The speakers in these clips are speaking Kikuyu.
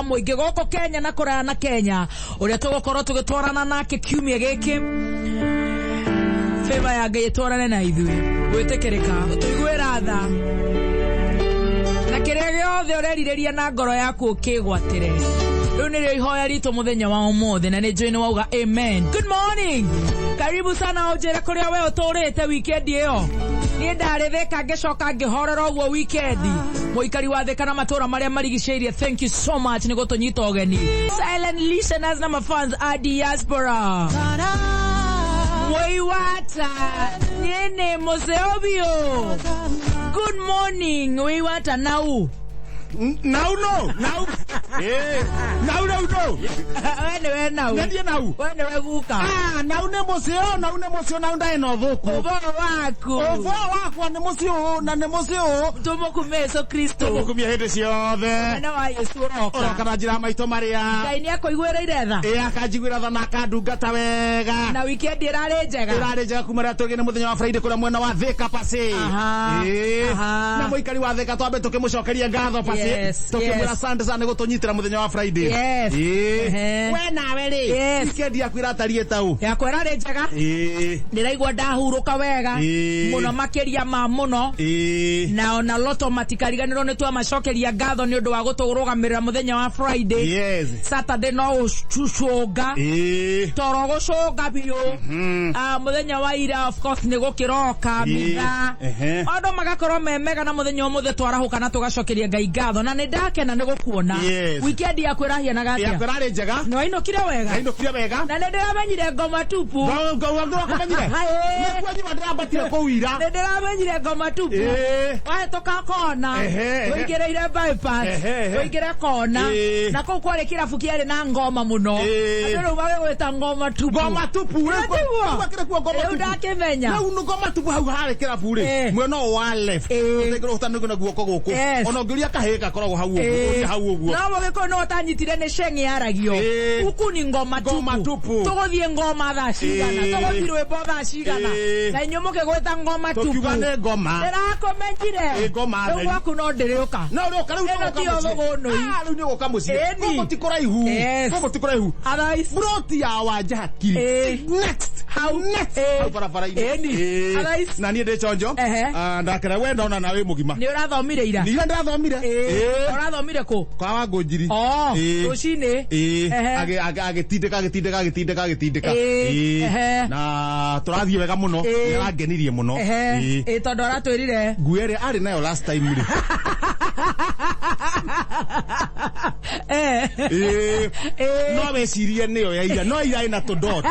Mũingĩ gũkũ Kenya na kũraya na Kenya ũrĩa tũgũkorwo tũgĩtwarana nake kiumia gĩkĩ. Favor ya Ngai ĩtwarane na ithuĩ, gwĩtĩkĩrĩka, ũtũiguĩra tha na kĩrĩa gĩothe ũrerirĩria na ngoro yaku ũkĩgwatĩre. Rĩu nĩrĩo ihoya ritũ mũthenya wa ũmũthĩ, na nĩ njũĩ nĩ wauga amen. Good morning, karibu sana. Ũnjĩre kũrĩa we ũtũrĩte weekend ĩyo. Niĩ ndarĩ Thĩka, ngĩcoka ngĩhorera ũguo weekend. Mũikari wa Thĩka na matũra marĩa marigicĩirie, thank you so much nĩ gũtũnyita ũgeni. Silent listeners na mafans a diaspora, Wĩiwata nyene mũceo biũ. Good morning, wĩiwata nau. Nau no nau. Eh, nau nau no. We nĩwe nau. Nendie nau. We nĩwe guka. Ah, nau nĩ mũceo, nau nĩ mũceo, nau ndarĩ na ũthũku. Ũboro waku? Ũboro wakwa nĩ mũceo na nĩ mũceo. Tũmũkumia Yesu Kristo. Tũmũkumia hĩndĩ ciothe. Mwana wa Yesu ũroka. Ũroka na njĩra maitũ marĩa. Ngai nĩ akũiguĩrĩire tha. Ĩ, akanjiguĩra tha na akandungata wega. Na weekend ĩrarĩ njega. Ĩrarĩ njega kuma rĩrĩa twĩgĩ nĩ mũthenya wa Friday kũrĩa mwena wa Thika pasi. Ĩĩ. Na mũikari wa Thika twambe tũkĩmũcokeria ngatho pasi. Tũkĩmwĩra asante sana nĩ gũtũnyitĩra mũthenya wa Friday. Ĩĩ. We nawe rĩ, weekend yaku ĩratariĩ tau? Yakwa ĩrarĩ njega. Ndĩraigua ndahurũka wega mũno makĩria ma mũno. Na ona Loto matikariganĩrwo nĩ twamacokeria ngatho nĩ ũndũ wa gũtũrũgamĩrĩra mũthenya wa Friday. Saturday no gũcũnga toro, gũcũnga biũ. Ah, mũthenya wa ira of course nĩ gũkĩroka mitha. Maũndũ magakorwo me mega, na mũthenya ũmũthĩ twarahũka na tũgacokeria Ngai ngatho, na nĩ ndakena nĩ gũkuona. Weekend yaku ĩrahianaga atĩa? Yakwa ĩrarĩ njega. Nĩ wainũkire wega? Ndainũkire wega. Na nĩ ndĩramenyire ngoma tupu. Ngwakũmenyire. Ĩĩ. Nĩkuo nyuma ndĩrambatire kũu ira. Nĩ ndĩramenyire ngoma tupu. Wahĩtũka kona, Ehe, ehe. ũingĩrĩire bypass, Ehe, ehe. ũingĩre kona, na kũu kwarĩ kĩrabu kĩarĩ na ngoma mũno. Andũ rĩu magĩgwĩta ngoma tupu. Ngoma tupu rĩu. Ĩĩ, tiguo? Rĩu akĩrĩ kuo ngoma Rĩu tupu. ndakĩmenya. Rĩu nĩ ngoma tupu hau harĩ kĩrabu rĩ, mwena ũyũ wa left. Ũtengĩrwo ũtanĩkwo na guoko gũkũ. Ona ũngĩũria kahĩĩ gakoragwo hau ũguo, ũrie hau ũguo. No mũgĩkũyũ no ũtanyitire nĩ sheng yaragio. Huku ni ngoma Ngoma tupu. Tupu. Tũgũthiĩ ngoma thaa cigana? Tũgũthiĩ rwĩmbo thaa cigana? Na inyuĩ mũkĩgwĩta ngoma tupu. Tũkiuga nĩ ngoma. Ndĩrakũmenyire. Ĩ, ngoma Rĩu theri. gwaku no ndĩrĩũka. No ũrĩũka rĩu. Ĩno Nĩũgũka tiyo mũciĩ. thũgũnũi. Ah, rĩu nĩũgũka mũciĩ. Ĩni. Gũkũ ti kũraihu. Gũkũ ti kũraihu. Otherwise Broti ya Wanja Hakiri. Next. Hau. Next. Hau barabara-inĩ. Ĩni. Otherwise Na niĩ ndĩ chonjo. Ah, ndakera we ndona na wĩ mũgima. Nĩ ũrathomire ira? Nĩ ira ndĩrathomire. Ũrathomire kũ? Kwa wa Ngũnjiri. Oh, rũcinĩ. Ĩĩ. Agĩtindĩka, agĩtindĩka, agĩtindĩka, agĩtindĩka. Na tũrathiĩ wega mũno. Nĩ arangenirie mũno. Ĩ, tondũ aratwĩrire Nguo ĩrĩa arĩ nayo last time rĩ. Ĩĩ. No wecirie nĩyo ya ira, no ira ĩna tũdot.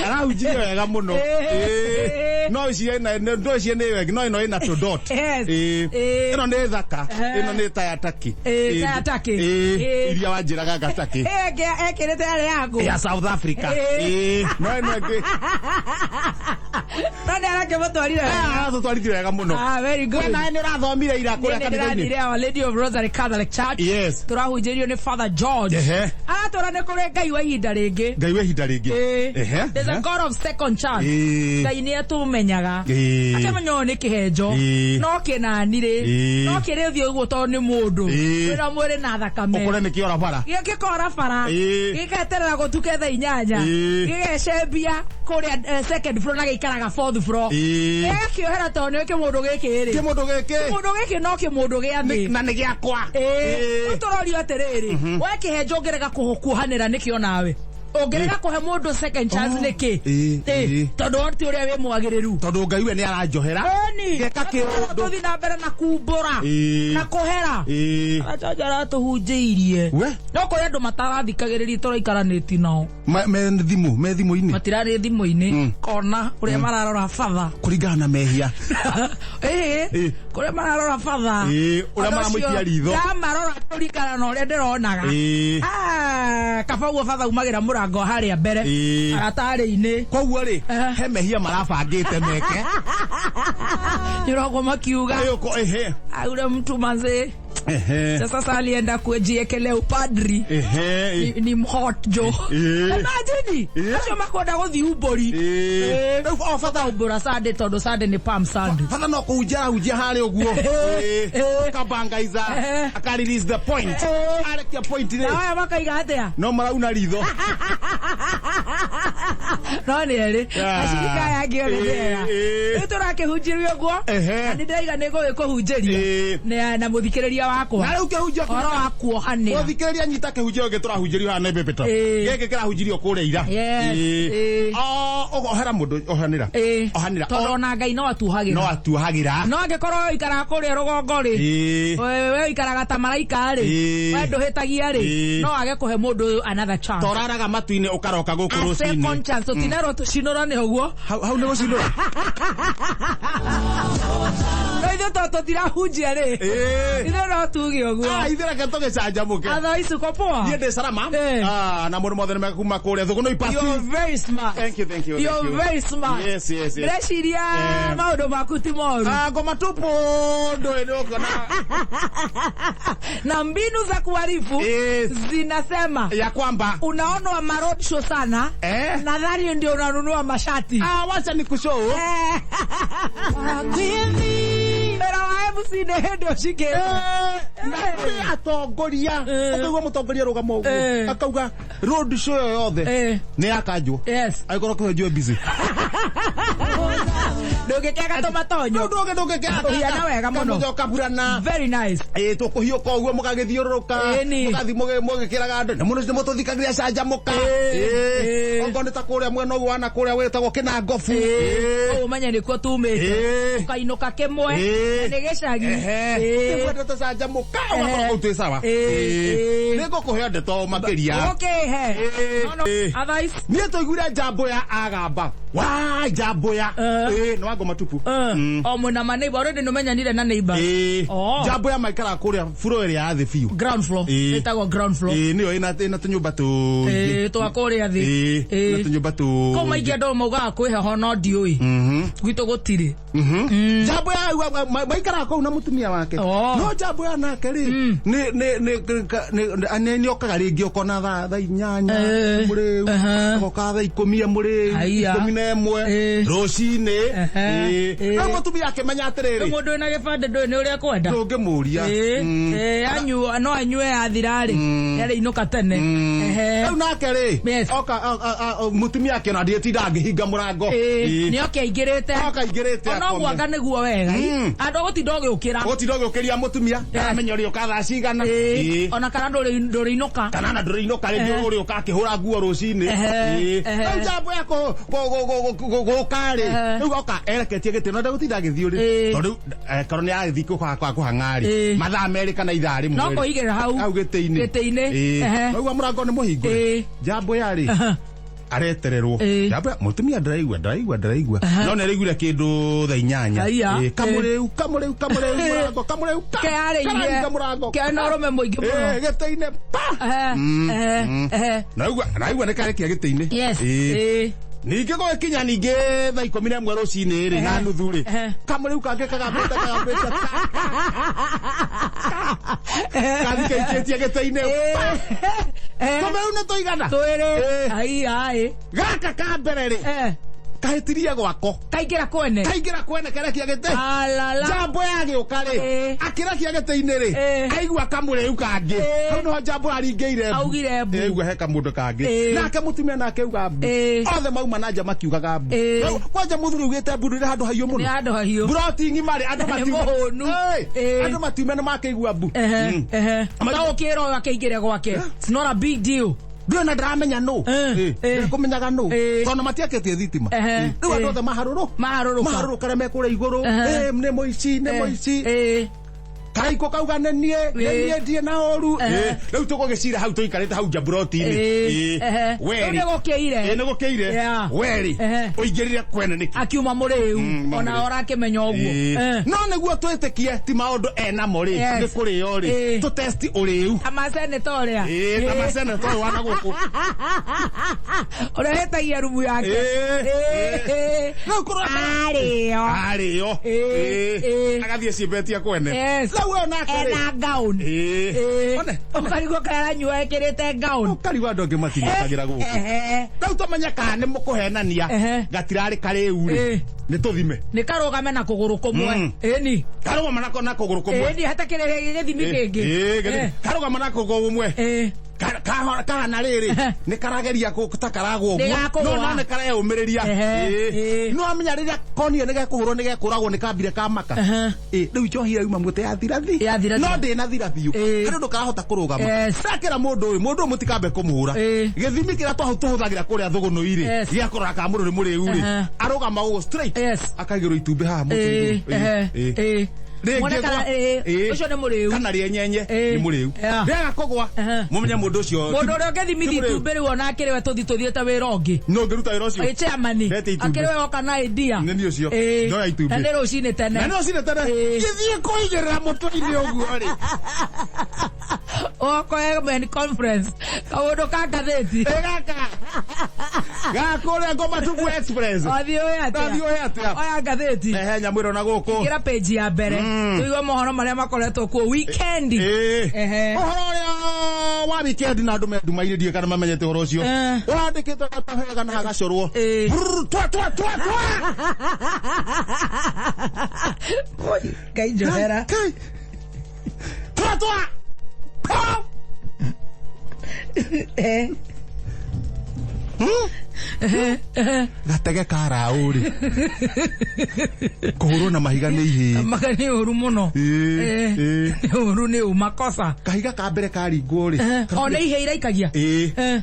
Arahunjirie wega mũno. Ĩĩ. No wĩcirie nĩyo ĩngĩ, no ĩno ĩna tũdot. Ĩĩ. Ĩno nĩ thaka. Ĩno nĩ ta ya Turkey. Ĩĩ, ta ya Turkey. Ĩĩ. Iria wanjĩraga nga Turkey. Ekĩrĩte yarĩ yaku. Ya South Africa. Ĩĩ. No ĩno ĩngĩ. No nĩ arakĩmũtwarire wega. Ah, tũtwarithire wega mũno. Ah, very good. We nawe nĩ ũrathomire ira kũrĩa Niĩ nĩ kanitha-inĩ? ndĩrathire Our Lady of Rosary Catholic Church. Tũrahunjĩirio nĩ Father George. Aratwĩra nĩ kũrĩ Ngai wa ihinda rĩngĩ. Ngai wa ihinda rĩngĩ. Ĩĩ. There's a God of second chance. Ngai nĩ atũmenyaga. Akĩmenya ũyũ nĩ kĩhenjo. No kĩnani rĩ. No kĩrĩ ũthiũ ũguo tondũ nĩ mũndũ. Wĩna mwĩrĩ na thakame. Ũkore nĩ kĩora bara. Gĩkora bara. Gĩgeterera gũtuke thaa 8. Gĩgecembia kũrĩa second floor na gĩikaraga fourth floor. Gĩgakĩohera tondũ nĩ kĩmũndũ gĩkĩ rĩ. Kĩmũndũ gĩkĩ. Kĩmũndũ gĩkĩ no kĩmũndũ gĩa thĩ. Na nĩ gĩakwa. Ĩĩ. Tũrorio atĩrĩrĩ, we kĩhenjo ũngĩrega kuohanĩra nĩkĩ onawe? Ũngĩrega kũhe mũndũ second chance nĩkĩ? Ĩĩ. Tondũ ti ũrĩa wĩ mwagĩrĩru. Tondũ Ngai we nĩ aranjohera. Ĩni. Ngeka kĩũndũ. Tũthiĩ na mbere na kumbũra. Na kũhera. Achoja aratũhunjĩirie. We? No kũrĩ andũ matarathikagĩrĩria tũraikaranĩtie nao. Me thimũ, me thimũ-inĩ. Matirarĩ thimũ-inĩ. Kona ũrĩa mararora batha. Kũringana na mehia. Ĩĩ. Kũrĩa mararora batha. Ĩĩ, ũrĩa Ũndũ maramũikia ũcio, ritho. ndamarora kũringana na ũrĩa ndĩronaga. Ah, kaba ũguo batha umagĩra mũrango harĩa mbere. Aratarĩ-inĩ. Koguo rĩ, he mehia marabangĩte meke. Nĩũrogwo makiuga. Ĩĩ, Aure mtu manze. Sasa alienda kujiekelea upadri. Ni mhot jo. Imagine acio makwenda guthii umbũri. Rĩu o bata umbũra Sunday tondu Sunday ni Palm Sunday. Bata no kũhunjia arahunjia harĩa ũguo. Akabangaiza, aka release the point. Arekia point rĩ, na aya makaiga atia? No marauna ritho. No nĩ erĩ acirika aya angĩ othe nĩ ega. Rĩu tũrakĩhunjĩrio ũguo, na nĩ ndĩraiga nĩ ngũgĩkũhunjĩria na mũthikĩrĩria wakwa na rĩu kĩhunjio ũhoro wa kuohanĩra. Mũthikĩrĩria, nyita kĩhunjio gĩkĩ tũrahunjĩrio haha nĩ Bĩbĩta. Gĩkĩ kĩrahunjirio kũrĩa ira. Ohera mũndũ, ohanĩra. Ohanĩra. Tondũ ona Ngai no atuohagĩra. No atuohagĩra. No angĩkorwo ũikaraga kũrĩa rũgongo rĩ, we ũikaraga ta maraika rĩ, we ndũhĩtagia rĩ, no age kũhe mũndũ ũyũ another chance. Toraraga matu-inĩ ũkaroka gũkũ A rũcinĩ. second chance. Tũtinerwo tũcinũrane ũguo. Hau nĩ gũcinũra. No ithuĩ to tũtirahunjia rĩ, ithuĩ no tuge ũguo. Ah, ithuĩ reke tũgĩcanjamũke. Otherwise uko poa. Niĩ ndĩ salama. Eh. Ah, na mũndũ mothe nĩ mega kuma kũrĩa Thũgũnũi Pasi. You're very smart. Thank you, thank you, thank You're you. very smart. Yes. Ndĩreciria maũndũ maku ti moru. Ah, ngoma tupu ndũĩ nĩ ũkuona. Na mbinu za kuharifu zinasema ya kwamba unaonwa maroad show sana. Nadhani ndio unanunua mashati. Ah, wacha nikushow. Wĩra wa MC nĩ hĩndĩ ũcikĩte. Na kũrĩ atongoria, ũkaigua mũtongoria rũgama ũguo akauga road show ĩyo yothe nĩ ya kanjũ, angĩkorwo kĩhunjio busy. Ndũngĩkĩaga tũmatonyo. Ndũngĩkĩaga. Ũhiana wega mũno. Kaburana. Very nice. Ĩ tũkũhiũka ũguo mũgagĩthiũrũrũka, mũgathiĩ mũgĩkĩraga andũ nĩ mũno mũtũthikagĩrĩria canjamũka. Okorwo nĩ ta kũrĩa mwena ũguo wana kũrĩa wĩtagwo Kĩnangobu. Ũũ ũmenye nĩkuo tumĩte. Ũkainũka kĩmwe. Nĩ gĩcagi. Nĩkwendete canjamũka, ũgakorwo kũu twĩ sawa. Nĩ ngũkũhe ndeto makĩria. Ũkĩhe. No, otherwise Niĩ tũiguire njambo ya agamba wa njambo ya nĩ wa ngoma tupu. O mwĩna ma neighbor already, nĩũmenyanire na neighbor. Oh. Njambo ya maikaraga kũrĩa floor ĩrĩa ya thĩ biũ. Ground floor. Ĩtagwo ground floor. Nĩyo ĩna tũnyũmba tũingĩ. Twa kũrĩa thĩ. Ĩna tũnyũmba tũingĩ. Kũu maingĩ andũ maugaga kwĩ heho no ndiũĩ. Gwitũ gũtirĩ. Njambo ya maikaraga kũu na mũtumia wake. No njambo ya nake rĩ, nĩ okaga rĩngĩ ũkona thaa 8 mũrĩu, agoka thaa 10 mũrĩu, 11 rũcinĩ. Rĩu mũtumia akĩmenya atĩrĩrĩ, Rĩu mũndũ wĩna gĩbandĩ ndũĩ nĩ ũrĩa kwenda. Ndũngĩmũria. Anyua no anyue yathira rĩ, yarĩ tene. Rĩu nake rĩ, oka mũtumia akĩona ndiĩtinda angĩhinga mũrango. Nĩ oke aingĩrĩte. Oka aingĩrĩte. Ona ũguo anga nĩguo wega. Andũ gũtinda ũgĩũkĩra. Gũtinda ũgĩũkĩria mũtumia. Aramenya ũrĩũka thaa cigana. Ona kana ndũrĩinũka. Kana na ndũrĩinũka, rĩngĩ ũrĩũka akĩhũra nguo rũcinĩ. Rĩu njambo ya gũka rĩ, rĩu oka ereketie gĩtĩ no ndegũtinda agĩthiĩ rĩ. Tondũ rĩu korwo nĩ agĩthiĩ kũhang'a rĩ, mathaa 2 kana ithaa rĩmwe. No kũigĩrĩra hau. Hau gĩtĩ-inĩ. Gĩtĩ-inĩ. Rĩu mũrango nĩ mũhingũre. Njambo ya rĩ, aretererwo. Njambo mũtumia ndaraigua ndaraigua ndaraigua. No nĩ araiguire kĩndũ thaa 8. Kamũrĩu kamũrĩu kamũrĩu mũrango kamũrĩu ka. Kararinga mũrango. Kena ũrũme mũingĩ mũno. Gĩtĩ-inĩ pa. Naigua nĩ karekia gĩtĩ-inĩ. Ningĩ gũgĩkinya ningĩ thaa 11 rũcinĩ rĩ na nuthu rĩ, kamũrĩu kangĩ kagambĩte kagambĩte kathi kaikĩtie gĩtĩ-inĩ. Tũmĩrĩu nĩ tũigana. Twĩrĩ. Ai ai. Gaka ka mbere rĩ, kahĩtirie gwako. Kaingĩra kwene. Kaingĩra kwene karekia gĩtĩ. Alala. Njambo yagĩũka rĩ, akĩrekia gĩtĩ-inĩ rĩ, aigua kamũrĩu kangĩ. Hau nĩho njambo aringĩire mbu. Augire mbu. Aigua he kamũndũ kangĩ. Nake mũtumia nake auga mbu. Othe mauma na nja makiugaga mbu. Kwanja mũthuri augĩte mbu ndũrĩ handũ hahiũ mũno. Nĩ handũ hahiũ. Mburoti ng'ima rĩ, andũ matiume. Mũhũnu. Andũ matiume nĩ makĩigua mbu. No ũkĩra ũyũ akĩingĩre gwake. It's not a big deal. Ndũĩ na ndaramenya nũ. Ndĩkũmenyaga nũ. Tondũ matiakĩtie thitima. Rĩu andũ othe maharũrũka. Maharũrũka arĩa me kũrĩa igũrũ. Nĩ mũici, nĩ mũici. Karaikũ kauga nĩ niĩ, nĩ niĩ ndirĩ na ũru. Rĩu tũgũgĩcira hau tũikarĩte hau nja mburoti-inĩ. Werĩ. Nĩ gũkĩire. Nĩ gũkĩire. Werĩ. Ũingĩrire kwene nĩkĩ? Akiuma mũrĩu. Ona ũrakĩmenya ũguo. No nĩguo twĩtĩkie ti maũndũ enamo rĩ, nĩ kũrĩo rĩ. Tũtesti ũrĩu. Ta maseneta ũrĩa. Ta maseneta ũyũ wa na gũkũ. Ũrĩa hĩtagia rumu yake. Rĩu kũrora arĩo. Arĩo. Agathiĩ ciĩmbetie kwene. Rĩu ũyũ nake rĩ. Ena gown. Ĩĩ. Ĩĩ. One. Ũkarigwo kana aranyua ekĩrĩte gown. Ũkarigwo andũ angĩ matinyitagĩra gũkũ. Ehe. Rĩu tũmenye kana nĩ mũkũhenania Ehe. gatirarĩ karĩu rĩ Ĩĩ. nĩ tũthime. Nĩ karũgame na kũgũrũ kũmwe. Mm. Ĩni. Karũgama nako na kũgũrũ kũmwe. Ĩni hatakĩrĩ gĩthimi kĩngĩ. Ĩĩ, gĩthimi. Eh. Karũgama na kũgũrũ kũmwe. Ĩĩ. Kahana rĩrĩ nĩ karageria ta karagwo Nĩ ũguo gakũgũa. no no nĩ kareyũmĩrĩria. Ehe, Ĩĩ. ĩĩ. No amenya rĩrĩa konire nĩ gekũhũrwo nĩ gekũragwo nĩ kambire kamaka. Ehe. Ĩĩ, rĩu njohi ĩyo yuma mũtĩ yathira thi. Yathira thi. No ndĩnathira biũ. Ĩĩ. Harĩ ũndũ karahota kũrũgama. Yes. Ndakĩra mũndũ ũyũ, mũndũ ũyũ mũtikambe kũmũhũra. Ĩĩ. Gĩthimi kĩrĩa tũhũthagĩra kũrĩa thũgũnũ-irĩ Yes. gĩa kũrora kana mũndũ nĩ mũrĩu rĩ. Ehe. Arũgama ũguo straight. Yes. Akaigĩrwo itumbĩ haha mũtwe Ĩĩ. igũrũ. Ehe. Ĩĩ. Ĩĩ. Rĩngĩ Mwone kana gwa- ĩĩ. Ĩĩ. Ũcio nĩ mũrĩu. Kana rĩenyenye Ĩĩ. nĩ mũrĩu. Yeah. Rĩaga kũgwa Ehe. mũmenye mũndũ ũcio Mũndũ ũrĩa ũngĩthimithi ti mũrĩu. itumbĩ rĩu ona akĩrĩ we tũthi tũthiĩte wĩra ũngĩ. No ngĩruta wĩra ũcio. Ĩ chairman. Ndete itumbĩ. Akĩrĩ we woka na idea. Nĩ niĩ ũcio. Ĩĩ. Ndoya itumbĩ. Na nĩ rũcinĩ tene. Na nĩ ũcine tene. Ĩĩ. Gĩthiĩ kũigĩrĩra mũtwe-inĩ ũguo rĩ. Okoe men conference. Kaũndũ ka ngathĩti. Ĩ gaka. Gakũrĩa Ngoma Tubu Express. Wathiĩ ũĩ atĩa? Wathiĩ ũĩ atĩa? Oya ngathĩti. Ehe nyamũ ĩno na gũkũ. Ĩra page ya mbere. Tũigue mohoro marĩa makoretwo kuo weekend. Ĩĩ. Ehe. Ũhoro ũrĩa wa weekend na andũ me nduma-inĩ ndiũĩ kana mamenyete ũhoro ũcio. Eh. Ũrandĩkĩtwo gatahega na hagacorwo. Ĩĩ. Brrr, twa twa twa twa. Ngai njohera. Kai. Twa twa. Pa. Eh. Gatege ka raũ rĩ. Kũhũrwo na mahiga nĩ ihĩĩ. Maka nĩ ũru mũno. Ĩĩ, Eh. ĩĩ. Nĩ ũru nĩ ũ makosa. Kahiga ka mbere karingwo rĩ. O nĩ ihĩĩ iraikagia. Ĩĩ. Eh.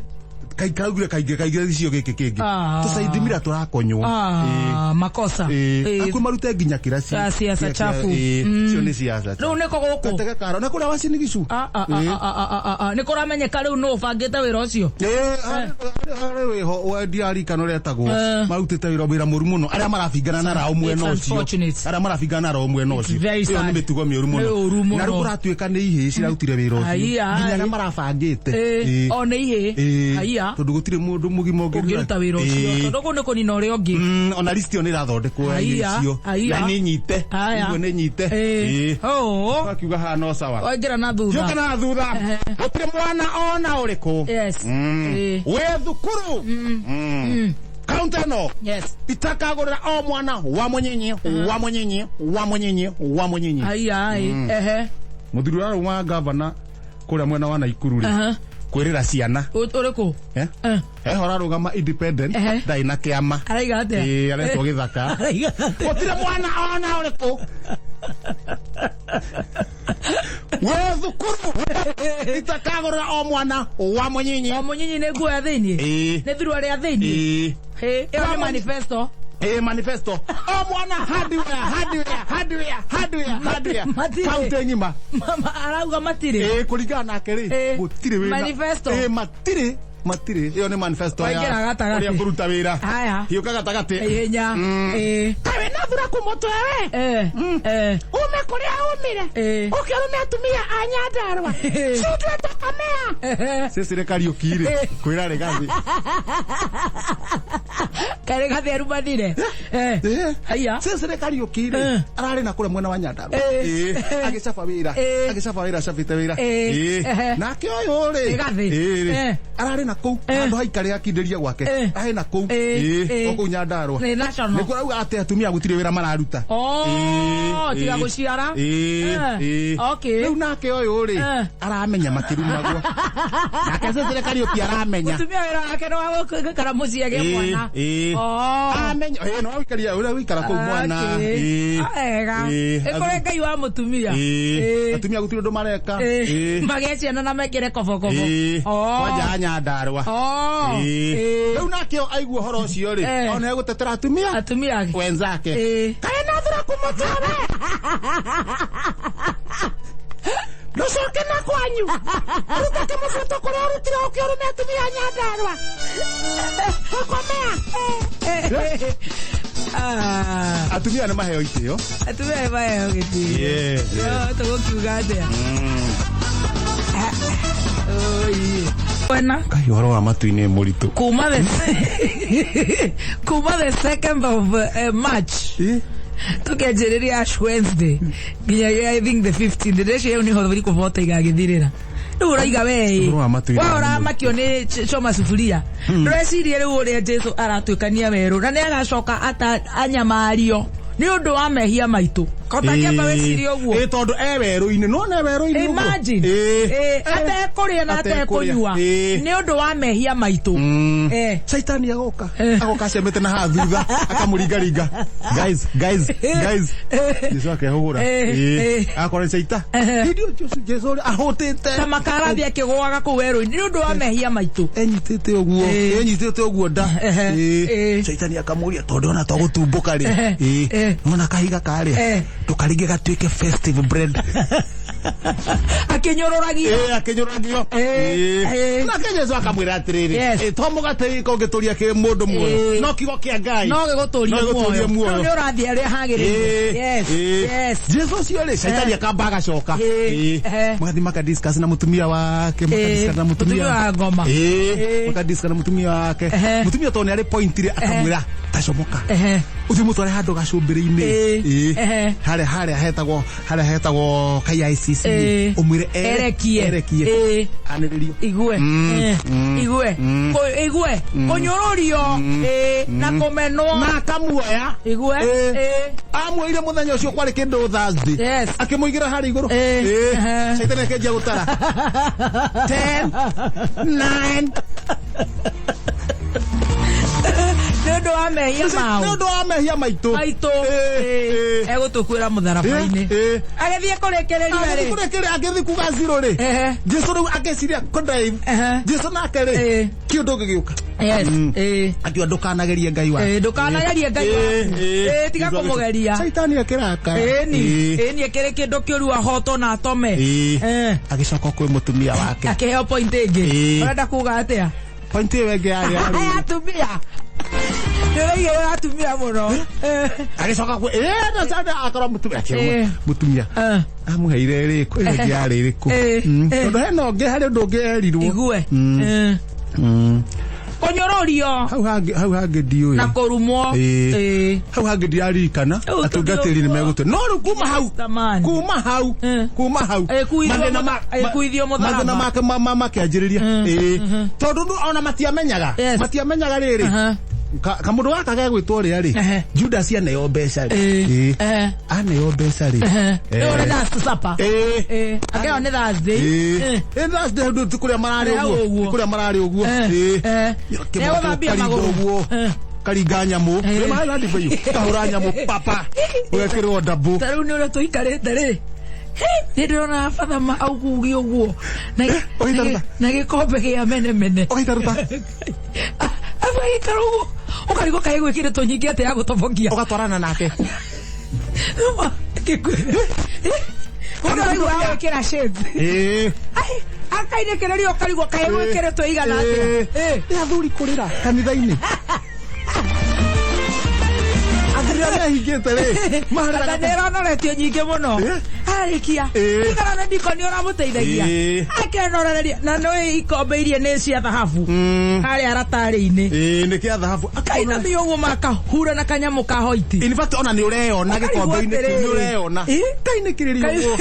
Karaugire kaingĩ kaingĩ icio gĩkĩ kĩngĩ. Ah. Tũcaindimira tũrakonywo. Ah, makosa. Ĩĩ. Ĩĩ. Hakuhĩ marute nginya kĩraci. Ah, siasa chafu. Ĩĩ, Mm. icio nĩ siasa. Rĩu nĩkũ gũkũ? Gatege ka raũ. Na kũrĩa wacinigicu. Ah, ah, ah, ah, ah, ah, ah. Nĩ kũramenyeka rĩu nũ ũbangĩte wĩra ũcio. Ĩĩ, harĩ wĩho wendia arikano ũretagwo Eh. marutĩte wĩra wĩra mũru mũno arĩa marabingana na raũ mwena It's ũcio unfortunate. arĩa marabingana na raũ mwena ũcio very ĩyo nĩ sad. mĩtugo mĩũru Nĩ ũru mũno mũno. na rĩu kũratuĩka nĩ ihĩĩ cirarutire wĩra ũcio Aiya, nginya ai. arĩa marabangĩte Ĩĩ, Ĩĩ. o nĩ ihĩĩ. Ĩĩ. Aiya. Tondũ gũtirĩ mũndũ mũgima Ũngĩruta wĩra ũcio. Ĩĩ. Tondũ kũu nĩ kũnina ũrĩa ũngĩ. Mm, ona list ĩyo nĩ ĩrathondekwo ya Aiya, irio icio aiya. na nĩ nyite Aya. ũguo nĩ nyite Ĩĩ. Ĩĩ. Oo. Akiuga haha no sawa Waingĩra na thutha. Gĩũka na thutha Ehe. gũtirĩ mwana ona ũrĩkũ Yes. Mm. Ĩĩ. wĩ thukuru Mm. Kaunti ĩno Yes. itakagũrĩra o mwana wa mũnyinyi wa mũnyinyi wa mũnyinyi wa mũnyinyi Aiya, ai. Ehe. mũthuri ũrĩa wa gavana kũrĩa mwena wa Naikuru rĩ Aha. kwĩrĩra ciana Ũrĩkũ? Eh? Eh. eho ararũgama independent Ehe. ndarĩ na kĩama Araiga atĩa? Ĩĩ, aretwo gĩthaka Araiga atĩa? gũtirĩ mwana ona ũrĩkũ wĩ thukuru itakagũrĩra o mwana wa mũnyinyi O mũnyinyi nĩ nguo ya thĩiniĩ? Ĩĩ. Nĩ thuruarĩ ya thĩiniĩ? Ĩĩ. Ĩ, ĩyo nĩ manifesto. Eh, manifesto. O mwana hardware, hardware, hardware, hardware, hardware. Matirĩ. Kaunti ng'ima. Mama arauga matirĩ. Eh, kũringana nake rĩ, Eh, gũtirĩ wĩra. manifesto. Eh, matirĩ, matirĩ. Ĩyo nĩ manifesto ya Waingĩra gatagatĩ. ũrĩa ngũruta wĩra. Haya. Hiũka gatagatĩ. Ihenya. Ĩ. Kaĩ wĩna thuraku mũtwe we? Eh. Eh. Ume kũrĩa umire. Eh. Ũkĩrũme atumia a Nyandarua. Eh. Cindwe takamea. Ehe. Cecire Kariuki rĩ, Eh. kwĩra Rigathi. Karĩ gathi arumanire. Eh. Eh. Haya. Cecire Kariuki rĩ, Eh. ararĩ na kũrĩa mwena wa Nyandarua. Eh. Ĩĩ, agĩcaba wĩra. Eh. Agĩcaba wĩra, acabĩte wĩra. Eh. Ĩĩ. Ehe. Nake ũyũ rĩ, Rigathi. ĩĩ rĩ, Eh. ararĩ na kũu Eh. handũ haikare akindĩria gwake. Eh. Ararĩ na kũu. Eh. Ĩĩ, Eh. o kũu Nyandarua. Nĩ national. Nĩkuo arauga atĩ atumia gũtirĩ wĩra mararuta. Oh, Ĩĩ, tiga ĩĩ. gũciara. Ĩĩ, Eh. ĩĩ. Okay. Rĩu nake ũyũ rĩ, Eh. aramenya makĩrumagwo. Nake Cecire Kariuki aramenya. Mũtumia wĩra wake nĩ wa gũikara mũciĩ agĩe Ĩĩ, mwana. ĩĩ. Oh. Amenya, ĩĩ, no ũikaria ũrĩa ũikara kũu mwana. Okay. Ĩĩ. Wega. Ĩĩ. Ĩkũrĩ Ngai wa mũtumia. Ĩĩ. Ĩĩ. Atumia gũtirĩ ũndũ mareka. Ĩĩ. Ĩĩ. Magĩe ciana na mekĩre kobokobo. Ĩĩ. Oh. Kwanja a Nyandarua. Oh. Ĩĩ. Ĩĩ. Rĩu nake aigua ũhoro ũcio rĩ, Eh. ona egũtetera atumia Atumia. wenzake. Ĩĩ. Kaĩ na thuraku mũtwe we? Ndũcoke na kwanyu. Ruta kĩmũbuto kũrĩa ũrutire ũkĩũrũme atumia a Nyandarua. Tokomea. Ah. Atumia nĩ maheo itĩo. Atumia nĩ maheo gĩtĩo. Yeah, yeah. No, tũgũkiuga atĩa? Oi. Wena. Kai ũhoro wa matu-inĩ mũritũ. Kuma the kuma the 2nd of March. Ĩĩ. Tukianjĩrĩria Ash Wednesday nginyagia I think the 15th, ndĩreciria rĩu nĩho thikũ bota igagĩthirĩra. Rĩu ũraiga we Ũhoro wa matuĩra we nĩ ũramakio nĩ coma sufuria, ndũrecirie rĩu ũrĩa Jesu aratuĩkania werũ na nĩ agacoka anyamario nĩ ũndũ wa mehia maitũ. Kotakĩamba wĩcirie ũguo. Ĩ tondũ e werũ-inĩ, nona e werũ-inĩ ũguo. Imagine. Ĩ. Atekũrĩa na Atekũrĩa. atekũnyua Ĩ. nĩ ũndũ wa mehia maitũ. Caitani agoka, Eh. agoka acemete na haha thutha, akamũringaringa, guys, guys, guys. Jesu akehũgũra. Eh. Akora nĩ caita Eh. hĩndĩ ĩyo Jesu ũrĩa ahũtĩte Ta makarathiĩ akĩgũaga kũu werũ-inĩ nĩ ũndũ wa mehia maitũ. Enyitĩte ũguo, enyitĩte ũguo nda. Caitani akamũria, tondũ ona twagũtumbũka rĩ, nona kahiga karĩa, ndũkaringe gatuĩke festive bread. Akĩnyũrũragio. Akĩnyũragio. Nake Jesu akamwĩra atĩrĩrĩ, Yes. to mũgate wika ũngĩtũria kĩ mũndũ muoyo, no kiugo kĩa Ngai no gĩgũtũrie no gĩgũtũrie muoyo. muoyo. Rĩu nĩ ũrathiĩ harĩa hagĩrĩire. Yes, yes. Jesu ũcio rĩ, caitani akamba agacoka. Magathiĩ makadiscuss na mũtumia wake, makadiscuss na mũtumia Mũtumia wa ngoma. Makadiscuss na mũtumia wake. Mũtumia tondũ nĩ arĩ point rĩ, akamwĩra tacomoka, ũthiĩ mũtware handũ gacũmbĩrĩ-inĩ. Harĩa hetagwo KICC, ũmwĩre Erekie. Erekie, anĩrĩrio. Igue. Igue. Igue kũnyũrũrio na kũmenwo. Na akamuoya. Igue. Amuoire mũthenya ũcio kwarĩ kĩndũ Thursday, akĩmũigĩra harĩa igũrũ. Caitani akĩanjia gũtara 10, 9. Nĩ ũndũ wa mehia Nĩ mao ũndũ wa mehia maitũ. Maitũ. Egũtũkuĩra mũtharaba-inĩ. Agĩthiĩ kũrĩkĩrĩria rĩ? Agĩthiĩ agĩthiĩ kuga zero rĩ, Jesu rĩu akeciria kũdrive. Jesu nake rĩ, kĩũndũ gĩgĩũka. Akiuga ndũkanagerie Ngai waku. Ndũkanagerie Ngai waku. Tiga Jesu kũmũgeria. Caitani akĩrakara. Ĩni ĩni ĩkĩrĩ kĩndũ kĩũru ahotwo na atome. Agĩcoka kwĩ mũtumia wake. Akĩheo point ĩngĩ. Ũrenda kuga atĩa? Point ĩyo ĩngĩ yarĩ Aya atumia nĩũraigĩrĩra atumia mũno. Agĩcoka kwĩ na sana akorwo mũtumia akĩrwo mũtumia amũheire ĩrĩkũ, ĩyo ĩngĩ yarĩ ĩrĩkũ? Tondũ hena ũngĩ, harĩ ũndũ ũngĩ erirwo. Igue. Kũnyũrũrio Hau hangĩ ndiũĩ. Na kũrumwo. Hau hangĩ ndiaririkana. Rĩu Atungatĩri nĩ megũtũ no rĩu kuma hau, Tamani. kuma hau, kuma hau Kuithio mathĩna kuithio mũtharaba. Mathĩna make makĩanjĩrĩria, tondũ ona matiamenyaga, matiamenyaga rĩrĩ, kamũndũ gaka gegwĩtwo ũrĩa rĩ, Judas aneo mbeca rĩ. Aneo mbeca rĩ. Rĩu nĩ last supper. Akĩo nĩ Thursday. Ĩ Thursday hau ti kũrĩa mararĩ Hau ũguo. ũguo. Ti kũrĩa mararĩ ũguo. Nĩegũthambia Karinga magũrũ. ũguo, karinga nyamũ. Nĩ maĩ na ndibei, kahũra nyamũ papa, ũgekĩrwo ndabũ. Ta rĩu nĩ ũrĩa tũikarĩte rĩ, nĩ ndĩrona batha augugi ũguo na Ũgaitaruta. na gĩkombe gĩa menemene. Ũgaitaruta. Agĩikara ũguo ũkarigwo kaĩ gwĩkĩrĩtwo nyingĩ atĩa ya gũtobokia. Ũgatwarana nake. Ũndũ ũraigua gwĩkĩra shades. Ai, akainĩkĩrĩria ũkarigwo kaĩ gwĩkĩrĩtwo igana atĩa. Nĩ athuri kũrĩra kanitha-inĩ, athuri arĩa mehingĩte rĩ, Ata marĩraga. nĩ ĩronoretio nyingĩ mũno. Arĩkia ikara na ndikoni ũramũteithagia, akenorereria na nĩ ikombe iria nĩ cia thahabu harĩa ratarĩ-inĩ. Nĩ kĩa thahabu. Kainamia ũguo makahura na kanyamũ ka hoiti. In fact, ona nĩ ũreyona gĩkombe-inĩ kĩu, nĩ ũreyona kainĩkĩrĩria ũguo,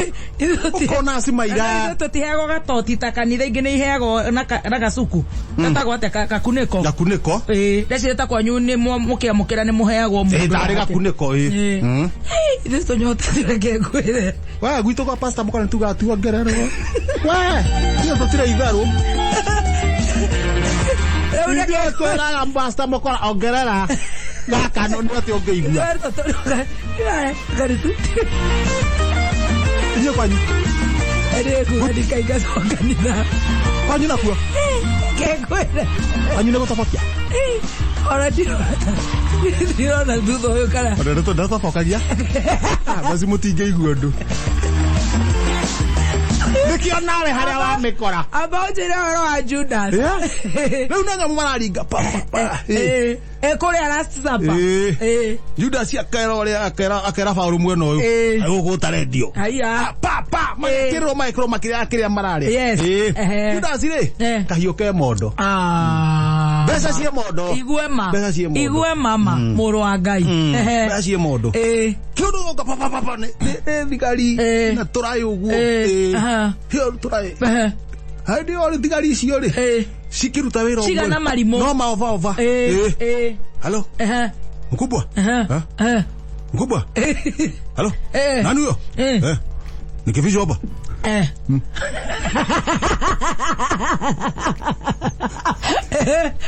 ũkona cimaira. Tũtiheagwo gatoti ta kanitha ingĩ nĩ iheagwo na gacuku gatagwo atĩa, gakunĩko. Gakunĩko. Ndecire ta kwanyu nĩ mũkĩamũkĩra nĩ mũheagwo mũndũ. Tarĩ gakunĩko ĩ. Ithuĩ tũnyotete, reke ngwĩre. We gwitũ kwa pastor mũkona tugaga tuongererwo, we ithuĩ tũtirĩ itherũ. Rĩu reke Ithuĩ twĩraga pastor mũkora ongerera gaka, no nĩ atĩ ũngĩigua inyuĩ kwanyu. Ndikaingatwo kanitha. Kwanyu nakuo? Kengwĩre. Kwanyu nĩ gũtobokia? Ona ndirona thutha ũyũ kana Ona ndatobokagia basi, mũtingĩigua ũndũ nĩkĩo nawe harĩa wamĩkora. Amba ũnjĩre ũhoro wa Judas. Rĩu nĩ nyamũ mararinga pa, pa, pa. Kũrĩa last supper. Judas akera ũrĩa akera Paũlũ mwena ũyũ, agũgũta rendio. Haiya. Pa pa, magekĩrwo magekĩrwo makĩrĩa kĩrĩa mararĩa. Yes. Judas rĩ, kahiũ ke mondo. Ah. Mbeca ciĩ mondo. Igue ma. Mbeca ciĩ mondo. Igue mama mũrũ wa Ngai. Ehe. Mbeca ciĩ mondo. Kĩũndũ gũka pa pa pa pa nĩ thigari na tũraĩ ũguo. Hĩo tũraĩ. Hĩndĩ ĩyo rĩ thigari icio rĩ cikĩruta wĩra ũguo. Cigana marimũ. No ma ova ova. Halo. Mkubwa. Mkubwa. Halo. Nani huyo? Nikifishwa hapa.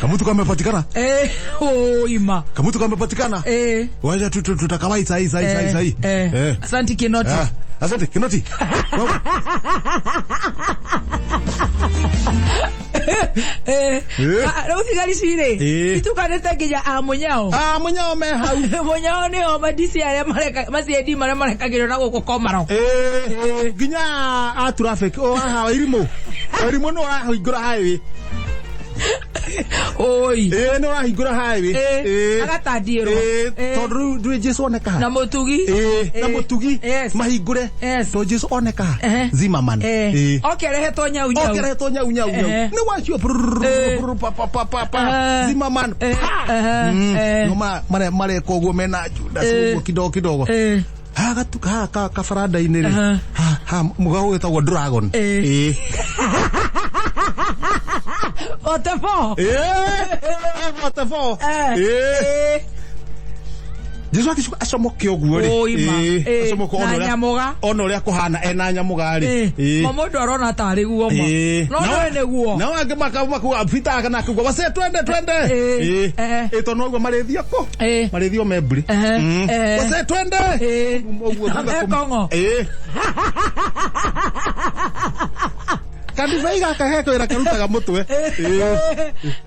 Kamutu kamepatikana. Oima. Kamutu kamepatikana. Wacha tutakawai sahi sahi sahi sahi. Asante Kinoti. Asante Kinoti. Rĩu thigari cirĩ itukanĩte nginya a mũnyao. A mũnyao me hau. Mũnyao nĩo madisi arĩa mareka maciedi marĩa marekagĩrwo na gũkũ Komarok. Nginya a traffic o haha Wairimũ. Wairimũ nĩ ũrahingũra highway. Oi. Nĩ ũrahingũra highway. Agatandiĩrwo. Tondũ rĩu ndũĩ Jesu oneka ha. Na mũtugi. Na mũtugi. Mahingũre. Tondũ Jesu oneka ha. Zimmerman. Oke arehetwo nyau nyau. Oke arehetwo nyau nyau nyau. Nĩ wacio. Pa pa pa pa pa. Zimmerman. No mareka ũguo mena Judas ũguo kidogo kidogo. Ha gatuka ha kabaranda-inĩ rĩ. Ha mũgago wĩtagwo Dragon. Otefo. Otefo. Jesu akicoka acomoke ũguo rĩ. Acomoke na nyamuga. Ona ũrĩa kũhana ena nyamuga rĩ. Ma mũndũ arona tarĩ guo ma. No no nĩguo. Nao angĩ makuga Peter kana akiuga wase twende twende. Tondũ noguo marĩthiĩ kũ? Marĩthiĩ o Membri. Wase twende. Ũguo Kongo. Kandibei gaka he kawĩra karutaga mũtwe.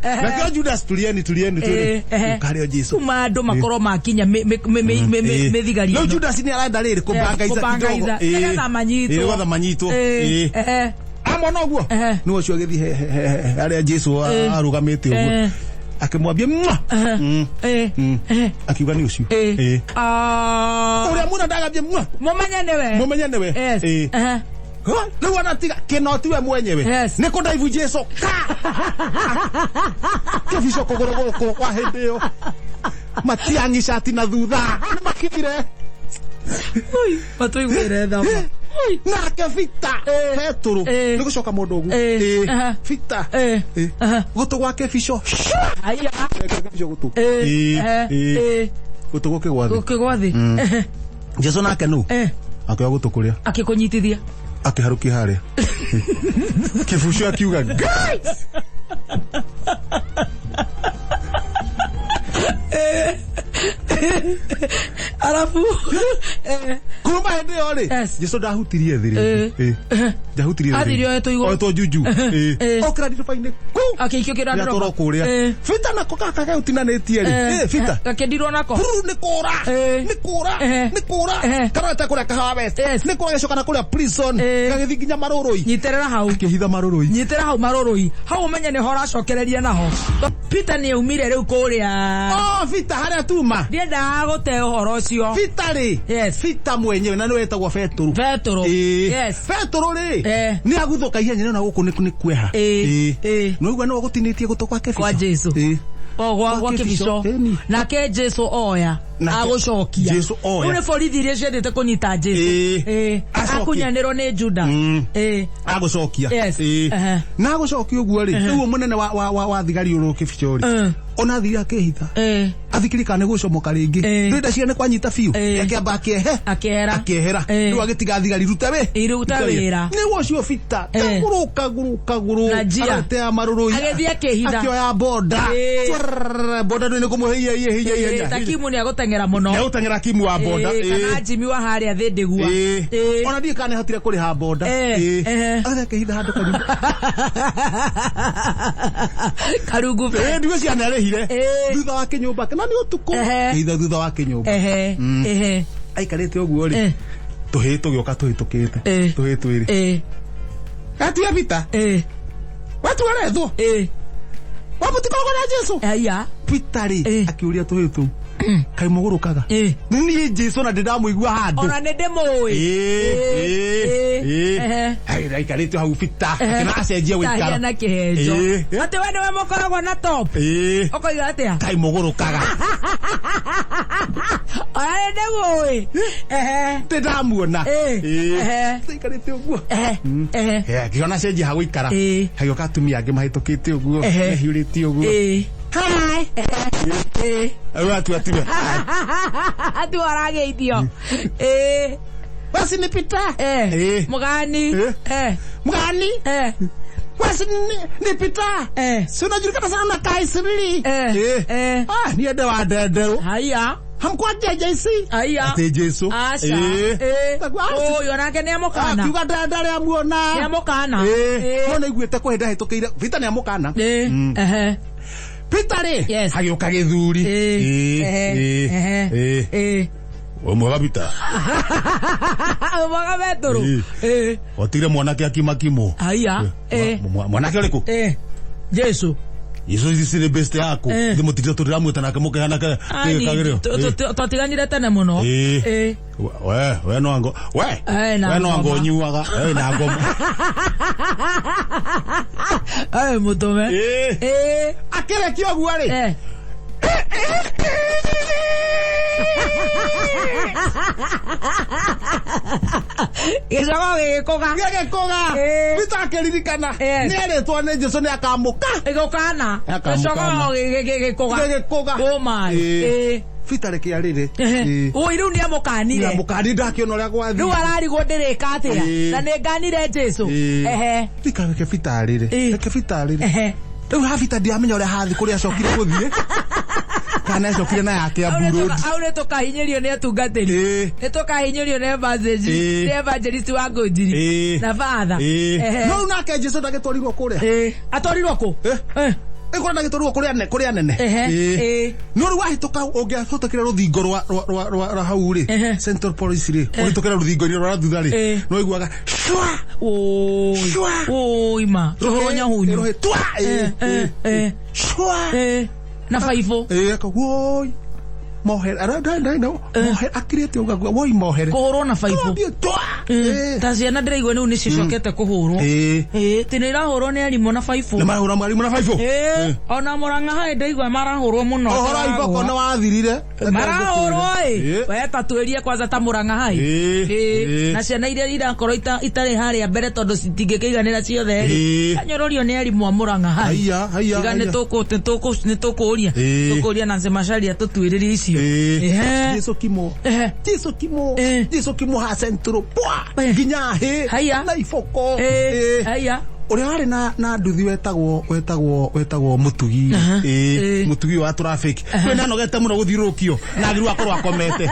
Nakĩo Judas tulieni tulieni tulieni. Karĩo Jesu. Kuma andũ makorwo makinya mĩthigari. Rĩu Judas nĩ arenda rĩrĩ kũbangaiza kidogo. Nĩgetha manyitwo. Nĩgetha manyitwo. Amona ũguo. Nĩ ũcio agĩthiĩ harĩa Jesu arũgamĩte ũguo. Akĩmwambia mwa. Akiuga nĩ ũcio. Ũrĩa mũna ndagambia mwa. Mũmenye nĩwe. Mũmenye nĩwe. Rĩu anatiga Kinoti we mwenyewe. Nĩ kũndaivu Jesu ka. Kĩbico kũgũrũ gũkũ kwa hĩndĩ ĩyo. Matiang'i cati na thutha. Nĩ makithire. Matũiguĩre tha. Nake Peter Petũrũ nĩ gũcoka mũndũ ũguo. Peter gũtũ gwake bico. Aya. Kĩbico gũtũ. Gũtũ gũkĩgwa thĩ. Gũkĩgwa thĩ. Jesu nake nũ? Akĩoya gũtũ kũrĩa. Akĩkũnyitithia. Akĩharũkia harĩa. Kĩbucio akiuga guys. Arabu kuma hĩndĩ ĩyo rĩ Jesu ndahutirie thĩ rĩngĩ. Ndahutirie thĩ. Athire oetwo igũrũ. Oetwo juju. Okĩra ndirũba-inĩ kũ. Akĩikio kĩrandirũba. Gĩatwarwo kũrĩa. Peter nako gaka geũtinanĩtie rĩ. Peter. Gakĩndirwo nako. Puru nĩ kũra. Nĩ kũra. Nĩ kũra. Karorete kũrĩa Kahawa West. Nĩ kũra gĩcoka na kũrĩa prison. Gagĩthiĩ nginya Marũrũi. Nyitĩrĩra hau. Akĩhitha Marũrũi. Nyitĩrĩra hau Marũrũi. Hau ũmenye nĩho ũracokereria naho. Peter nĩ aumire rĩu kũrĩa. Oh, Peter harĩa tuma. Ndiendaga gũte ũhoro ũcio. Peter rĩ. Peter mwenyewe na nĩwe wetagwo Petũrũ. Petũrũ. Yes. Petũrũ rĩ. Nĩ aguthũka ihenya na gũkũ nĩ kueha. Nĩwaigua nĩwe gũtinĩtie gũtũ kwa kĩbico. Kwa Jesu. Gwa kĩbico. Nake Jesu oya. Agũcokia. Jesu oya. Rĩu nĩ borithi iria ciendete kũnyita Jesu. Akunyanĩrwo nĩ Juda. Agũcokia. Na agũcokia ũguo rĩ. Rĩu mũnene wa thigari ũrũ kĩbico rĩ. Ona athire akĩhitha. Athikiri kana nĩ gũcomoka rĩngĩ. Ndĩrenda ciana kwanyita biũ. Akĩamba akĩehera. Akĩehera. Rĩu agĩtiga thigari rute wĩ. Ruta wĩra. Nĩ ũcio Peter. Kagũrũ kagũrũ kagũrũ. Na njia. Arotea Marũrũi. Agĩthiĩ akĩhitha. Akĩoya boda. Boda ndũĩ nĩ kũmũhe ihenya. Ta Kimu nĩ agũteng'era mũno. Nĩ agũteng'era Kimu wa boda. Kana Jimmy wa harĩa thĩ ndĩgua. Ona ndiũĩ kana nĩahotire kũrĩha boda. Agĩthiĩ akĩhitha handũ karungu. Karungu. Ndiũĩ ciana arĩhire. Thutha wa kĩnyũmba kana nĩ ũtukũ. Kĩhitha thutha wa kĩnyũmba. Aikarĩte ũguo rĩ. Tũhĩĩ tũgĩũka tũhĩtũkĩte. Tũhĩĩ twĩrĩ. Gatia Peter. Watu arethwo. Wamũtikoragwo na Jesu. Aya. Peter rĩ akiũria tũhĩĩ tũu. Kaĩ mũgũrũkaga? Ĩ. Niĩ Jesu na ndĩndamũigua handũ. Ona nĩ ndĩmũĩ. Ehe. Aikarĩte hau bita akĩna acenjia Tahia wĩikaro. na kĩhenjo. Atĩ we nĩwe mũkoragwo na top. Ũkoiga atĩa? Kaĩ mũgũrũkaga? Ona nĩ ndĩmũĩ. Ehe. Ndĩndamuona. Ehe. Aikarĩte ũguo. Ehe. Ehe. Ngĩona cenjia ha gũikara. Hagĩũka atumia angĩ mahĩtũkĩte ũguo, mehiũrĩtie ũguo. Hi. Rĩu atua tiwe. Ati warageithio. Basi ni Peter. Mũgani. Mgani. Basi ni Peter. Si unajulikana sana na Kaisirili. Ah, ni ende wa ndenderũ. Haya. Hamkwa JJC. Haya. Atĩ Jesu. Aca. Ũyũ onake nĩ amũkana. Akiuga ndenda rĩa muona. Nĩ amũkana. No nĩaiguĩte kwĩ hĩndĩ ahĩtũkĩire. Peter nĩ amũkana. Ehe. Peter rĩ. Yes. Hagĩũka gĩthuri. Ehe. We mwega Peter. Mwega Betũrũ. Otire mwanake akimakimwo. Haya. Mwanake ũrĩkũ? Jesu. Icio ici nĩ best yaku. Ndĩmũtigire tũndĩramwĩta nake mũkĩhana kagĩrĩo. Twatiganire tene mũno. We we no ango we na we no ango ngoma. nyuaga na ngoma. Mũtũme. Akĩrekia ũguo rĩ. Gĩcogo gĩgĩkũga. Gĩgĩkũga. Peter akĩririkana. Nĩerĩtwo nĩ Jesu nĩakamũka. Gĩgũkana. Nĩakamũkana. Gĩcogo gĩgĩkũga. Gĩgĩkũga. Oh my. Peter reke arĩre. Oi rĩu nĩamũkanire. Nĩamũkanire ndakĩona ũrĩa gwathiĩ. Rĩu ararigwo ndĩrĩka atĩa. Na nĩnganire Jesu. Ehe. Rika reke Peter arĩre. Reke Peter arĩre. Rĩu ha Peter ndiamenya ũrĩa hathi kũrĩa acokire gũthiĩ. Kana acokire na yake ya Blue Road. Au nĩ tũkahinyĩrio nĩ atungatĩri. Nĩ tũkahinyĩrio nĩ evangelist. Nĩ evangelist wa Ngũnjiri. Na father. No rĩu nake Jesu ndagĩtwarirwo kũrĩa. Atwarirwo kũ? Ĩkorwo ndagĩtwarirwo kũrĩa kũrĩa nene. No rĩu wahĩtũka ũngĩahĩtũkĩra rũthingo rwa hau rĩ, Central Police rĩ, ũhĩtũkĩra rũthingo-inĩ rwa thutha rĩ, no ũiguaga shwa. Shwa. Oi ma. Rũhĩ nyahunyu. Rũhĩ twa. Shwa. Na baibũ. Woi. Mohere mohere akirĩte ũgagua woi mohere. Kũhũrwo na baibũ. Ta ciana ndĩraigua rĩu nĩcicokete kũhũrwo. Tĩ nĩ irahũrwo nĩ arimũ na baibũ. Nĩ marahũra arimũ na baibũ. Ona Mũrang'a haĩ ndĩraigua marahũrwo mũno. Ũhoro wa iboko nĩ wathirire. Marahũrwo ĩ. We ta twĩrie kwanza ta Mũrang'a haĩ. Na ciana iria irakorwo itarĩ harĩa mbere tondũ citingĩkĩiganĩra ciothe rĩ. Kanyũrũrio nĩ arimũ a Mũrang'a haĩ. Haiya haiya. Tiga nĩ tũkũria. Tũkũria Nancy Macharia tũtuĩrĩrie icio. Jesu kimo. Jesu kimo. Jesu kimo ha centro. Pwa. Nginya hĩ. Haiya. Na iboko. Haiya. Ũrĩa warĩ na nduthi wetagwo Mũtugi. Mũtugi wa traffic. We nĩanogete mũno gũthiũrũrũkio na agĩrĩirwo akorwo akomete.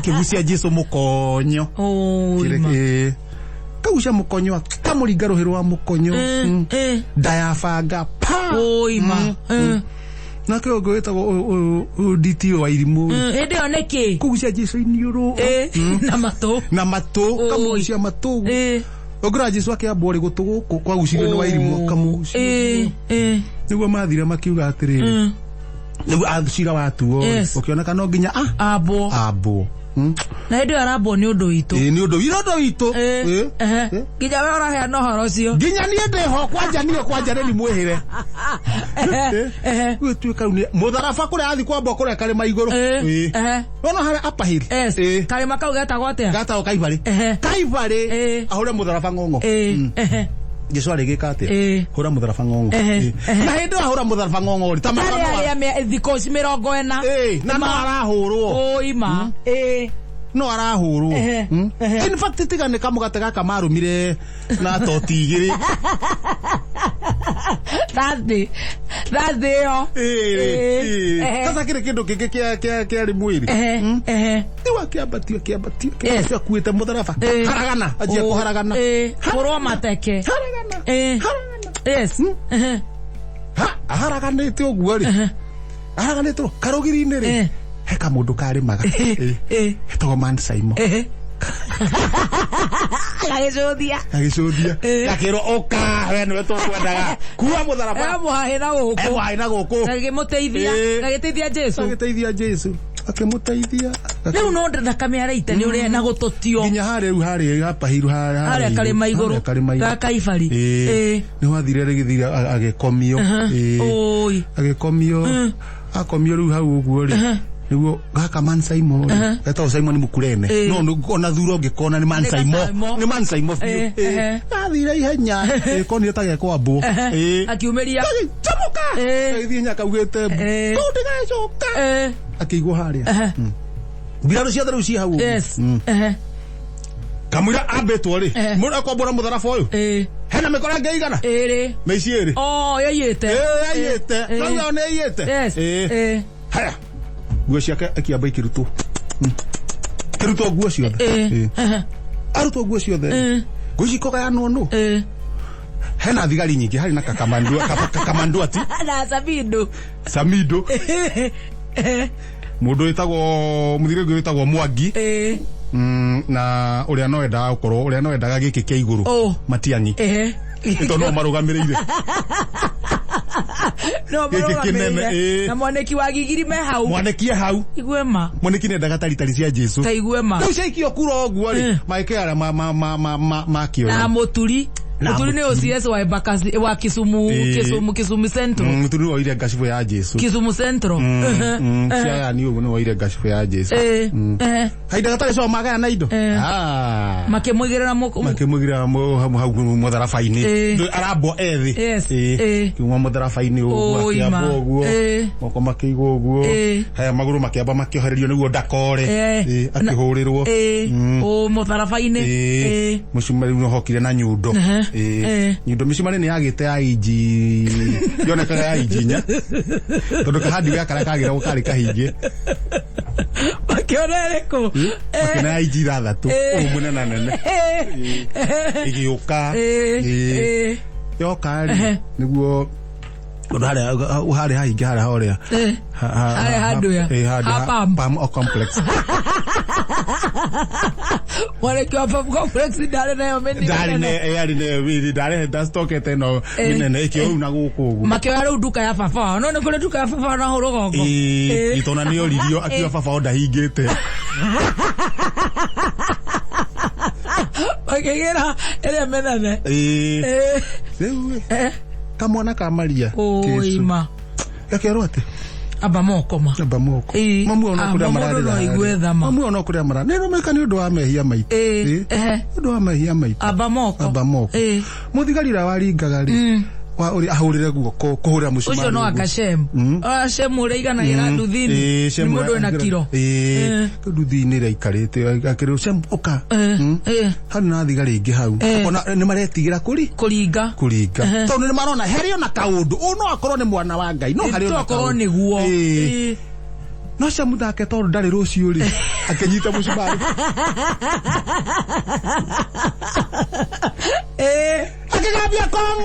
Kĩgucia Jesu mũkonyo. Kagucia mũkonyo kamũringa rũhĩ rwa mũkonyo. Nda ya banga. Pa. Oi ma. Nake ũngĩ wĩtagwo DT wa irimũ. Hĩndĩ ĩyo nĩkĩ? Kũgucia Jesu iniũrũ. Na matũ. Na matũ. Kamũgucia matũ. Ũngĩra Jesu akĩambwo rĩ gũtũ gũkũ kwagucirio nĩ wa irimũ akamũgucia. Nĩguo mathire makiuga atĩrĩrĩ. Nĩguo cira watuo ũkĩoneka no nginya ambwo. Ambwo. Na hĩndĩ ĩyo arambwo nĩ ũndũ witũ. Nĩ ũndũ witũ. Nginya we ũraheana ũhoro ũcio. Nginya niĩ ndĩho kwanja niĩ kwanja nĩ mwĩhĩre. Gũtuĩka rĩu mũtharaba kũrĩa athiĩ kwambwo kũrĩa karĩma igũrũ. Wona harĩa Upper Hill. Karĩma kau getagwo atĩa? Gatagwo Kaibarĩ. Kaibarĩ. Ahũre mũtharaba ng'ong'o. Jesu arĩgĩka atĩa? Hũra mũtharaba ng'ong'o. Na hĩndĩ ĩyo ahũra mũtharaba ng'ong'o rĩ ta arĩa thikũ 40. Na no arahũrwo. Oi ma. No arahũrwo. In fact tiga nĩ kamũgate gaka marũmire na toti igĩrĩ. Thursday. Thursday ĩyo. Sasa kĩrĩ kĩndũ kĩngĩ kĩarĩ mwĩrĩ. Rĩu akĩambatio akĩambatio akĩambatio akuĩte mũtharaba. Haragana anjia kũharagana. Kũrwo mateke. Haragana. Haragana. Yes. Aharaganĩte ũguo rĩ. Aharaganĩte karũgiri-inĩ rĩ. He kamũndũ karĩmaga. Etagwo Man Simon. Gagĩcũthia. Agĩcũthia. Eh. Gakĩrwo ũka we nĩwe tũkwendaga kuua mũtharaba. Emũhahĩ na gũkũ. Emũhahĩ na gũkũ. Gagĩmũteithia. Eh. Gagĩteithia Jesu. Agĩteithia Jesu. Akĩmũteithia. Rĩu no thakame araita nĩ ũrĩa na gũtũtio. Nginya harĩa rĩu harĩa hapahiru Harĩa karĩma igũrũ. Harĩa karĩma igũrũ. Ga Kaibari. Ĩĩ. Ĩĩ. Nĩ wathire rĩgĩthire agĩkomio. Ĩĩ. Oi. Agĩkomio. Akomio rĩu hau ũguo rĩ. Nĩguo gaka Man Simon rĩ. Getagwo Simon Mukurene. Ĩĩ. No ona thura ũngĩkona nĩ Man Nĩ Simon. Gasaimo. Nĩ Man Simon biũ. Ĩĩ, ehe. Gathire ihenya. Ĩĩ, konire ta gekwambwo. Ĩĩ. Akiumĩria. Gagĩcamũka. Ĩĩ. Gagĩthiĩ hinya kaugĩte mbu. Ĩĩ. Kũu ndĩgacoka. Eh. Akĩigwo harĩa. Mbirarũ ciothe rĩu ciĩ hau ũguo. Yes. Ehe. Kamũira ambĩtwo rĩ. Ehe. Mũndũ akwambũra mũtharaba ũyũ. Ĩĩ. Hena mĩkora ĩngĩ igana. Ĩrĩ. Mĩici ĩrĩ. Oh, yaiyĩte. Ĩĩ, yaiyĩte. Ĩĩ. Rĩu ĩyo nĩ ĩiyĩte. Yes. Ĩĩ. Ĩĩ. Haya. Nguo ciake akĩamba ikĩrutwo. Kĩrutwo nguo ciothe. Ĩĩ. Ĩĩ. Arutwo nguo ciothe. Ĩĩ. Nguo ici ikogayanwo nũ. Ĩĩ. Hena thigari nyingĩ harĩ na kakamandua kakamandua ti Na Sabindo. Samido. Mũndũ wĩtagwo mũthigari ũngĩ wĩtagwo Mwangi. Ĩĩ. Na ũrĩa no endaga gũkorwo ũrĩa no endaga gĩkĩ kĩa igũrũ. Oh. Matiang'i. Ehe. Tondũ no marũgamĩrĩire. No Gĩkĩ kĩnene, marũgamĩrĩire. ĩĩ. Na mwanĩki wa gigiri me hau. Mwanĩkie hau. Igue ma. Mwanĩki nĩendaga taritari cia Jesu. Ta igue ma. Rĩu ciaikio kura ũguo rĩ, Eh. magĩkĩara makĩoya. Na Mũturi. Na Mũturi nĩ OCS wa Embakasi wa Kisumu Ĩĩ. Kisumu Kisumu Central. Mũturi nĩwe woire ngacibũ ya Jesu. Kisumu Central. Ehe. Ciayani ũguo nĩwe woire ngacibũ ya Jesu. Ĩĩ. Ehe. Kahinda gatarĩ coa magayana indo. Eh. Ah. Makĩmũigĩrĩra mũkũ. Makĩmũigĩrĩra hau mũtharaba-inĩ. Ĩĩ. Arambwo ethĩ. Yes. Ĩĩ. Ĩĩ. Kiuma mũtharaba-inĩ ũguo Oi, ma. akĩambwo ũguo. Ĩĩ. Moko makĩigwo ũguo. Ĩĩ. Haya magũrũ makĩamba makĩohererio nĩguo ndakore. Ĩĩ. Ĩĩ, akĩhũrĩrwo. Ĩĩ. Ũ mũtharaba-inĩ. Ĩĩ. Ĩĩ. Mũcumarĩ nĩ ũhokire na nyundo. Ehe. Ĩĩ. Ĩĩ. Nyundo mĩcumarĩ nĩ yagĩte ya inji yonekaga ya inji inya tondũ kahandi gaka karĩa kagĩragwo karĩ kahinge. Makĩona ĩrĩkũ? Makĩona ya inji ithathatũ Ĩĩ. ũũ mũnenanene. Ĩgĩũka. Ĩĩ. Ĩĩ. Ĩĩ. Yoka rĩ nĩguo ũndũ harĩa harĩa hahinge harĩa horĩa. Ĩĩ. Harĩa hardware. Ĩĩ, handũ Ha pump. Pump complex. Mwanĩki wa Pump Complex ndarĩ nayo mĩnene. Ndarĩ ne yarĩ ne wili ndarĩ ndacitokete no mĩnene ĩkĩoya na gũkũ ũguo. Makĩoya rĩu nduka ya baba wao. No nĩ kũrĩ nduka ya baba wao na hau rũgongo. Ĩĩ, itona nĩ oririo akiuga baba wao ndahingĩte. Makĩgĩra ĩrĩa mĩnene. Ĩĩ. Ĩĩ. Rĩu ĩ, kamwana ka Maria Oi ma. Gakĩerwo atĩ Amba moko ma. amba moko. Ĩĩ. Mamu ona Amba kũrĩa mũndũ mararĩra. no aigue tha ma. Mamu ona kũrĩa mararĩra. Nĩ rũmĩka nĩ ũndũ wa mehia maitũ. Ĩĩ. Ĩĩ. Ehe. Nĩ ũndũ wa mehia maitũ. Amba moko. Amba moko. Ĩĩ. Mũthigari ũrĩa waringaga rĩ, wa ũrĩa ahũrĩre guoko kũhũrĩra mũcumarĩ. Ũcio no ũguo. akashem. Ashemu ũrĩa iganagĩra nduthi-inĩ. Ĩĩ, Nĩ Shemu mũndũ wĩna kiro. Ĩĩ. Nduthi-inĩ ĩrĩa aikarĩte akĩrwo Shemu ũka. Ĩĩ. Hau na thigari ingĩ hau. Ona nĩ maretigĩra kũri Kũringa. kũringa. Tondũ nĩ marona harĩ ona kaũndũ. Ũũ no akorwo nĩ mwana wa Ngai. No harĩ ona Tokorwo kaũndũ. nĩguo. Ĩĩ. Ĩĩ. No Shemu nake tondũ ndarĩ rũciũ rĩ akĩnyita mũcumarĩ. Ĩĩ. Akĩgambia kong.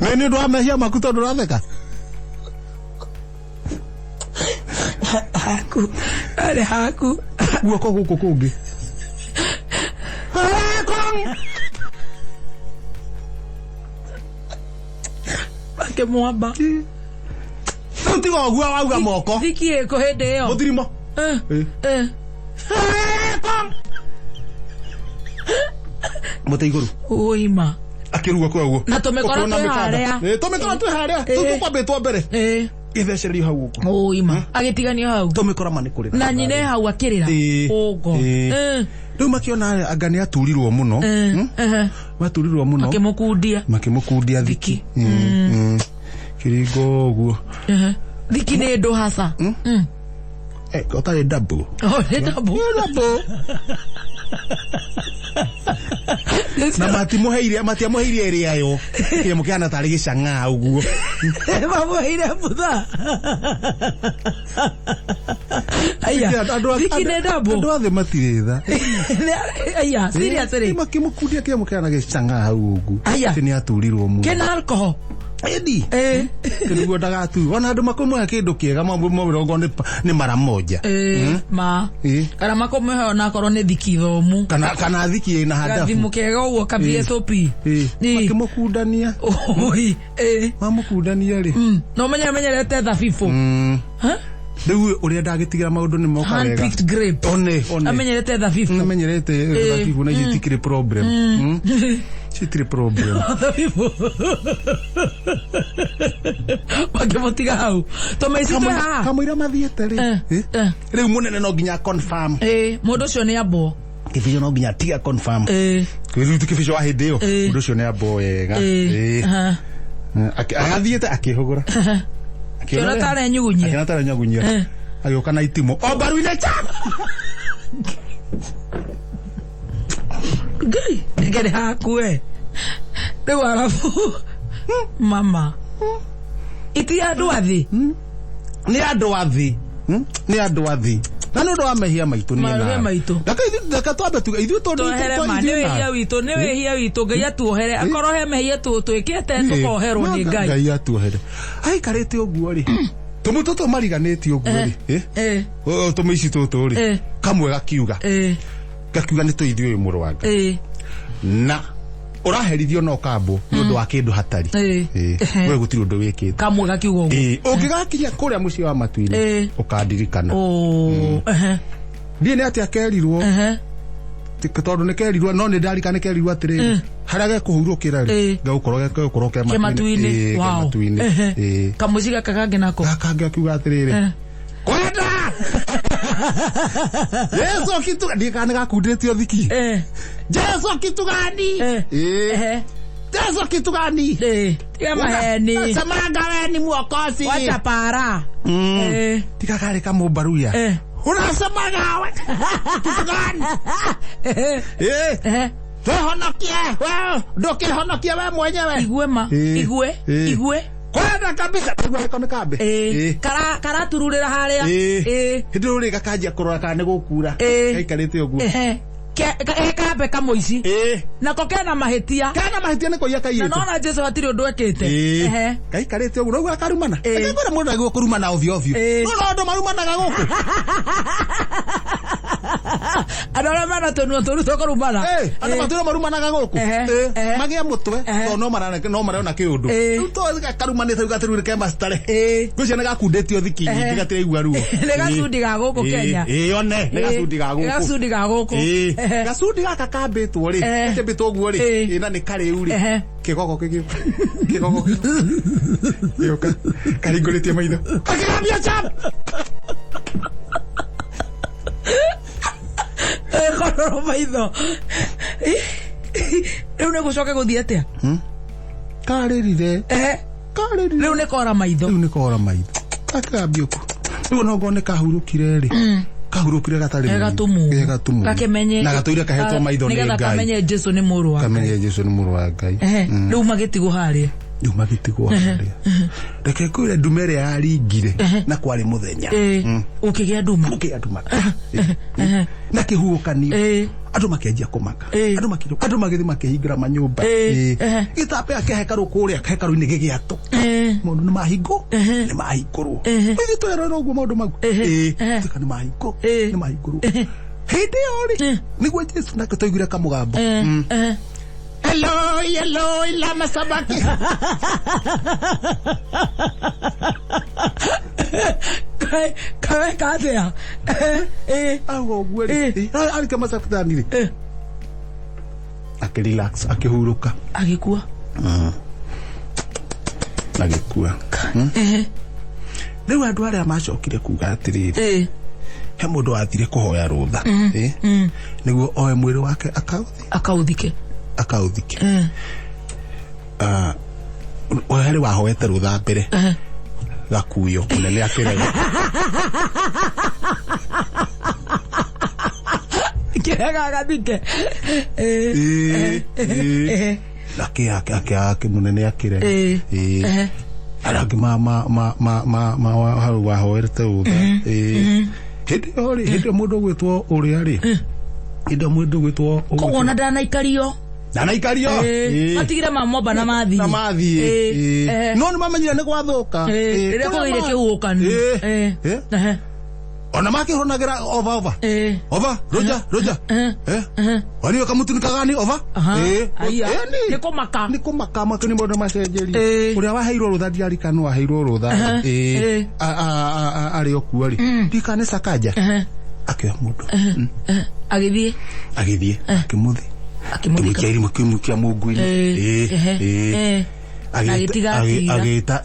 Nĩ nĩ ũndũ wa mehia maku tondũ ũratheka. Haku. Arĩ haku. Guoko gũkũ kũngĩ. Makĩmwamba. Rĩu tiga ũguo wauga moko. Thiki ĩkũ hĩndĩ ĩyo. Mũthirimo. Eh. Ĩĩ. Eh. Mũtĩ igũrũ. Oi ma. Akĩrugwo kwa ũguo. Na tũmĩkora Ũkona twĩ mĩkanda. harĩa. Ĩĩ, tũmĩkora twĩ harĩa. Ĩĩ. Tũu tũkwambĩtwo mbere. Ĩĩ. Gĩthecererio hau ũguo. Oi ma. Agĩtiganio hau. Tũmĩkora ma nĩ kũrĩra. Na nyina e hau akĩrĩra. Ĩĩ. Ũngo. Ĩĩ. Eh. Rĩu makĩona anga nĩ aturirwo mũno. Eh. Eh. Maturirwo mũno. Makĩmũkundia. Makĩmũkundia thiki. Kĩringo ũguo. Ehe. Thiki nĩ ndũ haca. Eh, ũtarĩ double. Oh, nĩ double. Double. Na matimũheire matiamũheire ĩrĩa yo. Kĩrĩa mũkĩhana tarĩ gĩcang'aa ũguo. Mamũheire mbutha. Aya. Thiki nĩ double. Andũ othe matirĩ tha. Aya, seriously. Makĩmũkundia kĩrĩa mũkĩhana gĩcang'aa hau ũguo. Aya. Atĩ nĩ aturirwo mũno. Kena alcohol. Edi nĩguo ndagatu ona andũ makũmũhe kĩndũ kĩega mamwĩra okorwo nĩ mara moja. Ma kana makũmũhe onakorwo nĩ thiki thomu kana thiki ĩna handabu gathimu kega ũguo ka VSOP. Makĩmũkundania. Mamũkundania rĩ no menyerete thabibũ. Rĩu ũrĩa ndagĩtigĩra maũndũ nĩ moka wega. Hand-picked grape. One. Amenyerete thabibũ. Amenyerete thabibũ na itikĩrĩ problem. Citirĩ problem. Thabibũ. Makĩmũtiga hau. Tũmaici twĩ haha. Kamũira mathiĩte rĩ. Rĩu mũnene no nginya confirm. Mũndũ ũcio nĩ ambwo. Kĩbico no nginya tiga confirm. Rĩu ti kĩbico wa hĩndĩ ĩyo. Mũndũ ũcio nĩ ambwo wega. Agathiĩte akĩhũgũra. Akiona tare nyugunyia. Akiona tare nyugunyia. Agĩũka na itimũ. O mbaru-inĩ cha. Ngai, ngere hakue. Rĩu arabu. Mama. Iti andũ a thĩ. Nĩ andũ a thĩ. Nĩ andũ a thĩ. Na nĩ ũndũ wa mehia maitũ niĩ nawe. Maitũ. Reke twambe tuge ithuĩ tondũ tuohere ma nĩ wĩhia witũ, nĩ wĩhia witũ. Ngai atuohere. Akorwo he mehia twĩkĩte tũkoherwo nĩ Ngai. Ngai atuohere. Aikarĩte ũguo rĩ. Tũmũ tũtũ mariganĩtie ũguo rĩ. Tũmĩici tũtũ rĩ. Kamwe gakiuga. Gakiuga nĩ tũithuĩ ũyũ mũrũ wa Ngai. Na ũraherithio no kambwo nĩ ũndũ wa kĩndũ hatari. We gũtirĩ ũndũ wĩkĩte. Kamwe gakiuga ũguo. Ũngĩgakinya kũrĩa mũciĩ wa matu-inĩ ũkandirikana. Ndiĩ nĩ atĩa kerirwo. Tondũ nĩ kerirwo no nĩ ndarika nĩ kerirwo atĩrĩrĩ. Harĩa gekũhurũkĩra rĩ gegũkorwo ke matu-inĩ. Ke matu-inĩ. Kamũciĩ gaka kangĩ nako. Gaka kangĩ akiuga atĩrĩrĩ. Kwenda! Jesu kituga ndiĩ kana nĩ gakundĩtio thiki. Jesu kitugani. Jesu kitugani. Tiga maheni. Samanga we ni mwokozi. Wacha para. Tiga karĩ kamũmbaruya. Ũracemaga we. Kitugani. Wehonokie. We ndũkĩhonokie we mwenyewe. Igue ma. Igue. Igue. Kwenda kabisa. Igue gĩko nĩ kambe. Karatururĩra harĩa. Hĩndĩ ĩyo rĩ gakanjia kũrora kana nĩ gũkura. Gaikarĩte ũguo. Kambe kamũici. Nako kena mahĩtia. Kena mahĩtia nĩ kũiya kaiyĩte. Na nona Jesu hatirĩ ũndũ ekĩte. Gaikarĩte ũguo noguo akarumana. Ngwĩra mũndũ agĩrĩirwo kũrumana ovyo ovyo. No no andũ marumanaga gũkũ. Andũ arĩa mena tũnua tũru tũkũrumana. Andũ matũire marumanaga gũkũ. Magĩa mũtwe tondũ no marona kĩũndũ. Rĩu to karumanĩte rĩu gatĩrĩ ke mastare. Ngwĩciria nĩ gakundĩtio thiki nyingĩ gatiraigua ruo. Nĩ gacundi ga gũkũ Kenya. One nĩ gacundi ga gũkũ. Gacundi ga gũkũ. Gacundi gaka kambĩtwo rĩ. Gakĩambĩtwo ũguo rĩ. Na nĩ karĩu rĩ. Kĩgogo kĩgĩũka. Kĩgogo kĩgĩũka. Karingũrĩtie maitho. Gakĩgambia chap. Kororo maitho. Rĩu nĩ gũcoka gũthiĩ atĩa? Karĩrire. Karĩrire. Rĩu nĩ kora maitho. Rĩu nĩ kora maitho. Gakĩgambia ũguo. Rĩu no ngone nĩ kahurũkire rĩ. Kahurũkire gatarĩ gatumu. Gakĩmenye. Na gatũire kahetwo maitho nĩ Ngai. Nĩgetha kamenye Jesu nĩ mũrũ wa Ngai. Kamenye Jesu nĩ mũrũ wa Ngai. Rĩu magĩtigwo harĩa. Rĩu magĩtigwo harĩa. Reke ngwĩre ndume ĩrĩa yaringire na kwarĩ mũthenya. Ũkĩgĩa nduma. Ũkĩgĩa nduma. Na kĩhuhũkanio. Andũ makĩanjia kũmaka. Andũ magĩthiĩ makĩhingĩra manyũmba. Gĩtambaya kĩa hekarũ kũrĩa hekarũ-inĩ gĩgĩatũ. Maũndũ nĩ mahingwo. Nĩ mahingũrwo. Ithuĩ twerorera ũguo maũndũ mau. Tuĩka nĩ mahingũrwo. Nĩ mahingũrwo. Hĩndĩ ĩyo rĩ nĩguo Jesu nake twaiguire kamũgambo. Eloi, Eloi, lama sabaki. Kawe kathea. Auga ũguo rĩ. Arĩ masabakithani rĩ. Akĩrelax, akĩhurũka. Agĩkua. Agĩkua. Rĩu andũ arĩa macokire kuga atĩrĩrĩ. He mũndũ wathire kũhoya rũtha. Nĩguo oe mwĩrĩ wake akauthike. Akauthike. Harĩ wahoete rũtha mbere. Gakuyo mũnene akĩrega. Kĩrega gathike. Akĩ mũnene akĩrega. Arĩa angĩ ma hau wahoete rũtha. Hĩndĩ ĩyo rĩ, hĩndĩ ĩyo mũndũ ũgwĩtwo ũrĩa rĩ. Hĩndĩ ĩyo mũndũ ũgwĩtwo Koguo ona ndanaikario. Ndanaikario. Ĩĩ. Ĩĩ. Matigire mamomba na mathiĩ. Na mathiĩ. Ĩĩ. Ĩĩ. Ehe. No nĩ mamenyire nĩ gwathũka. Ĩĩ. Ĩĩ. Rĩrĩa Kũrĩa kũgĩire kĩhuhũkanio. Ĩĩ. Ĩĩ. Ĩĩ. Ehe. Ona makĩhũranagĩra over over. Ĩĩ. Over, roja, roja. Ehe. Eh. Wani kamutu kagani over. Aha. Ĩĩ. Aya. Ĩni. Nĩ kũmaka. Nĩ kũmaka maka nĩ mũndũ macenjerie. Ĩĩ. Ũrĩa waheirwo rũtha ndiarikana waheirwo rũtha. Aha. Ĩĩ. Ĩĩ. Arĩ o kuo rĩ. Ndikana nĩ Sakaja. Ehe. Akĩoya mũndũ. Ehe. Agĩthiĩ. Agĩthiĩ. Akĩmũthi. Akĩmũthika. Akĩmũikia irima kĩmũikia mungu-inĩ. Ĩĩ. Ĩĩ. Ehe. Ĩĩ. Ĩĩ. Agĩtiga atira. Agĩta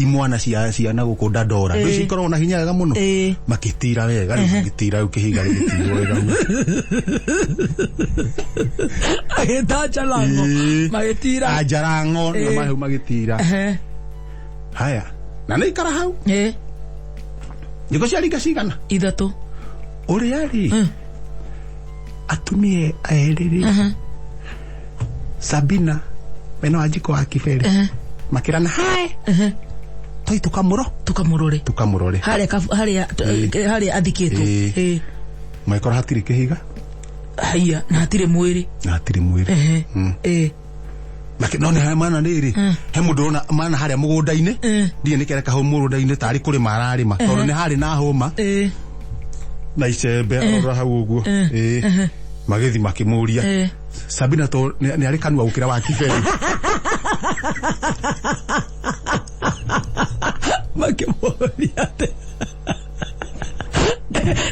imwana cia ciana gũkũ Dandora. Ĩĩ. Rĩu ici ikoragwo na hinya wega mũno. Ĩĩ. Makĩtira wega rĩu magĩtira rĩu kĩhiga gĩgĩtirwo wega. Agĩta Jalango. Ĩĩ. Magĩtira. Anjarango nĩo Ĩĩ. mahau magĩtira. Ehe. Haya. Na nĩ ikara hau. Ĩĩ. Thikũ ciaringa cigana? Ithatũ. Ũrĩa rĩ. Atumia erĩ rĩ. Sabina mena Wanjikũ wa Kibere. Makĩrana hai. Toi tukamũro. Tukamũrore. Tukamũrore. Harĩa harĩa harĩa athikĩtwo. Ĩĩ. Ĩĩ. Magĩkora hatirĩ kĩhiga Haiya na hatirĩ mwĩrĩ. na hatirĩ mwĩrĩ. Ehe. Ĩĩ. No nĩ mana rĩrĩ he mũndũ ũrona mana harĩa mũgũnda-inĩ ndiĩ nĩ kereka hau mũgũnda-inĩ tarĩ kũrĩma ararĩma tondũ nĩ harĩ na hũma Ĩĩ. na icembe arora hau ũguo. Ĩĩ. Magĩthi makĩmũria. Ĩĩ. Sabina to nĩ arĩ kanua gũkĩra wa Kibere. Makĩmũria atĩ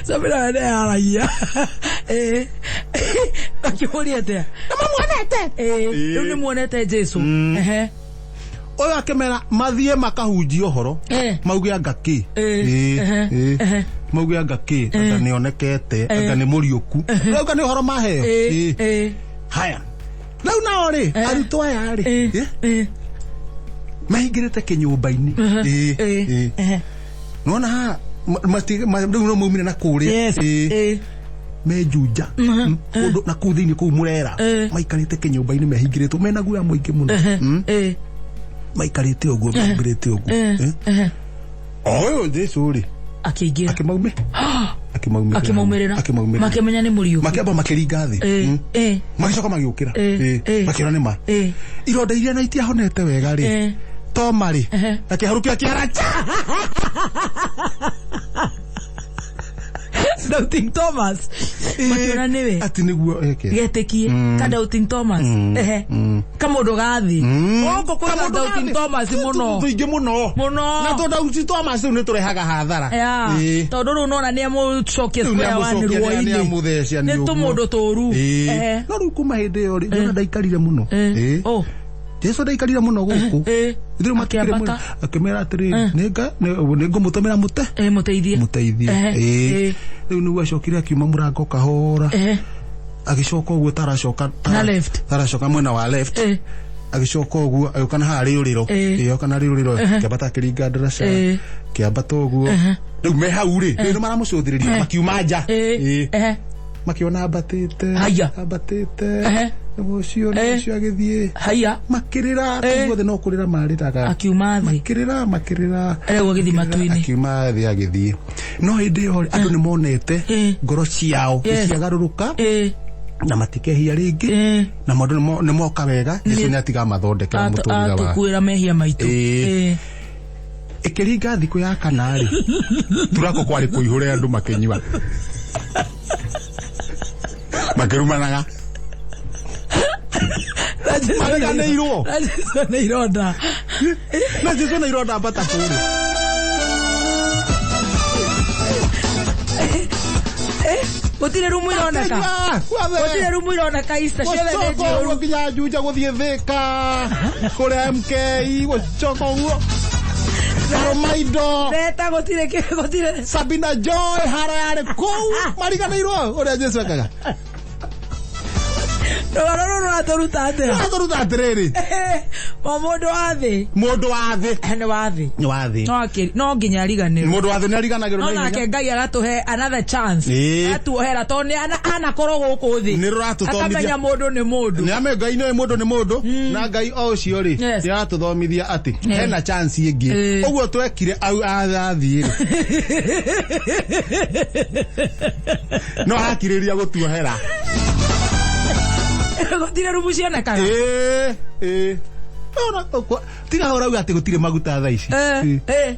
Sabina we nĩaragia. Ĩĩ. Makĩmũria atĩa? Nĩmamuonete? Ĩĩ. Rĩu nĩmuonete Jesũ. Ehe. Ũyũ akĩmera mathiĩ makahunjie ũhoro. Ĩĩ. Mauge anga kĩ. Ĩĩ. Ĩĩ. Ehe. Ĩĩ. Ehe. Mauge anga kĩ. Anga nĩonekete. Anga nĩ mũriũku. Rĩu anga nĩ ũhoro maheo. Ĩĩ. Ĩĩ. Ĩĩ. Haya. Rĩu nao rĩ arutwo aya rĩ. Ĩĩ. Ĩĩ. Ĩĩ. Mahingĩrĩte kĩnyũmba-inĩ. Ĩĩ. Ĩĩ. Ĩĩ. Ehe. Nĩwona haha rĩu no maumire na kũrĩa. Yes. Ĩĩ. Ĩĩ. Menjunja kũndũ na kũu thĩinĩ kũu mũrera maikarĩte kĩnyũmba-inĩ mehingĩrĩtwo mena guoya mũingĩ mũno. Maikarĩte ũguo mehingĩrĩte ũguo. O ũyũ Jesũ rĩ Akĩingĩra. akĩmaume akĩmaumĩrĩra Akĩmaumĩrĩra. akĩmaumĩrĩra Makĩmenya nĩ mũriũku. makĩamba makĩringa thĩ. Ĩĩ. Ĩĩ. Magĩcoka magĩũkĩra. Ĩĩ. Ĩĩ. Makĩona nĩ ma Ĩĩ. ironda iria na itiahonete wega rĩ Ĩĩ. Toma rĩ Ehe. na kĩharũkio kĩara cha Doubting Thomas. Makĩona nĩwe. Atĩ nĩguo eke. Getĩkie. Ka Doubting Thomas. Ehe. Kamũndũ ga thĩ. Gũkũ kwĩna Doubting Thomas mũno. Tũingĩ mũno. Mũno. Na tũ Doubting Thomas rĩu nĩ tũrehaga hathara. Ya. Ĩĩ. Tondũ rĩu nona nĩamũcokia Rĩu square one nĩamũcokia, ruo-inĩ. nĩamũtheca Nĩ ũguo. tũmũndũ tũru. Ĩĩ. Ehe. No rĩu kuma hĩndĩ ĩyo rĩ Jona ndaikarire mũno. Ĩĩ. Ĩĩ. Oh. Jesu ndaikarire mũno gũkũ. Ĩĩ. Ithuĩ matikire Akĩambata. mũno. Akĩmera atĩrĩrĩ nĩ ngũmũtũmĩra mũte Ĩĩ mũteithie. mũteithie. Ehe. Ĩĩ. Ĩĩ. Rĩu nĩguo acokire akiuma mũrango kahora. Ehe. Agĩcoka ũguo taracoka Na left. taracoka mwena wa left. Ĩĩ. Agĩcoka ũguo agĩũka na haha rĩũrĩro. Ĩĩ. Ĩĩ, oka na rĩũrĩro kĩambata akĩringa ndaraca Ĩĩ. kĩambata ũguo rĩu me hau rĩ rĩu nĩ maramũcũthĩrĩria makiuma nja. Ĩĩ. Ĩĩ. Ehe. Makĩona ambatĩte Haya. ambatĩte Ehe. ũcio Ĩĩ. ũcio agĩthiĩ Haya. makĩrĩra Ĩĩ. guothe no kũrĩra marĩraga Akiuma thĩ. makĩrĩra makĩrĩra Rĩu agĩthiĩ matu-inĩ. akiuma thĩ agĩthiĩ no hĩndĩ ĩyo rĩ, andũ nĩ monete Ĩĩ. ngoro ciao Yes. nĩciagarũrũka Ĩĩ. na matikehia rĩngĩ Ĩĩ. na maũndũ nĩ moka wega Jesũ nĩ atiga mathondekera mũtũrĩre wao. Atũkuĩra mehia maitũ. Ĩĩ. Ĩĩ. Ĩkĩringa thikũ ya kana rĩ turako kwarĩ kũihũre andũ makĩnyua makĩrumanaga mariganĩirwo. Na Jesũ nĩ ironda. Na Jesũ na ironda mbata kũrĩ Gũtirĩ rumu ironeka. Gũtirĩ rumu ironeka Easter ciothe nĩ gũcoka ũguo njihũru. nginya Juja gũthiĩ Thĩka kũrĩa MK gũcoka ũguo Karũmaindo Theta gũtirĩ gũtirĩ. Sabina Joy hara yarĩ kũu mariganĩirwo ũrĩa Jesũ ekaga. Rũgano rũrũ rũratũruta atĩa? Rũratũruta atĩrĩrĩ O mũndũ wa thĩ. Mũndũ wa thĩ. Nĩ wa thĩ. Nĩ wa thĩ. No nginya ariganĩrwo. Mũndũ wa thĩ nĩ ariganagĩrwo No na ihenya. nake Ngai agatũhe another chance. Ĩĩ. Agatuohera tondũ nĩ anakorwo gũkũ thĩ. Nĩ rũratũthomithia. Akamenya mũndũ nĩ mũndũ. Nĩ ame Ngai nĩ mũndũ nĩ mũndũ na Ngai o ũcio rĩ Yes. nĩ aratũthomithia atĩ hena chance ĩngĩ. Ĩĩ. Ũguo twekire au athiĩ rĩ. No akirĩria gũtuohera. Gũtirĩ rumu cionekaga. Ĩĩ, ĩĩ. Ona tiga ũrauga atĩ gũtirĩ maguta thaa ici. Ĩĩ.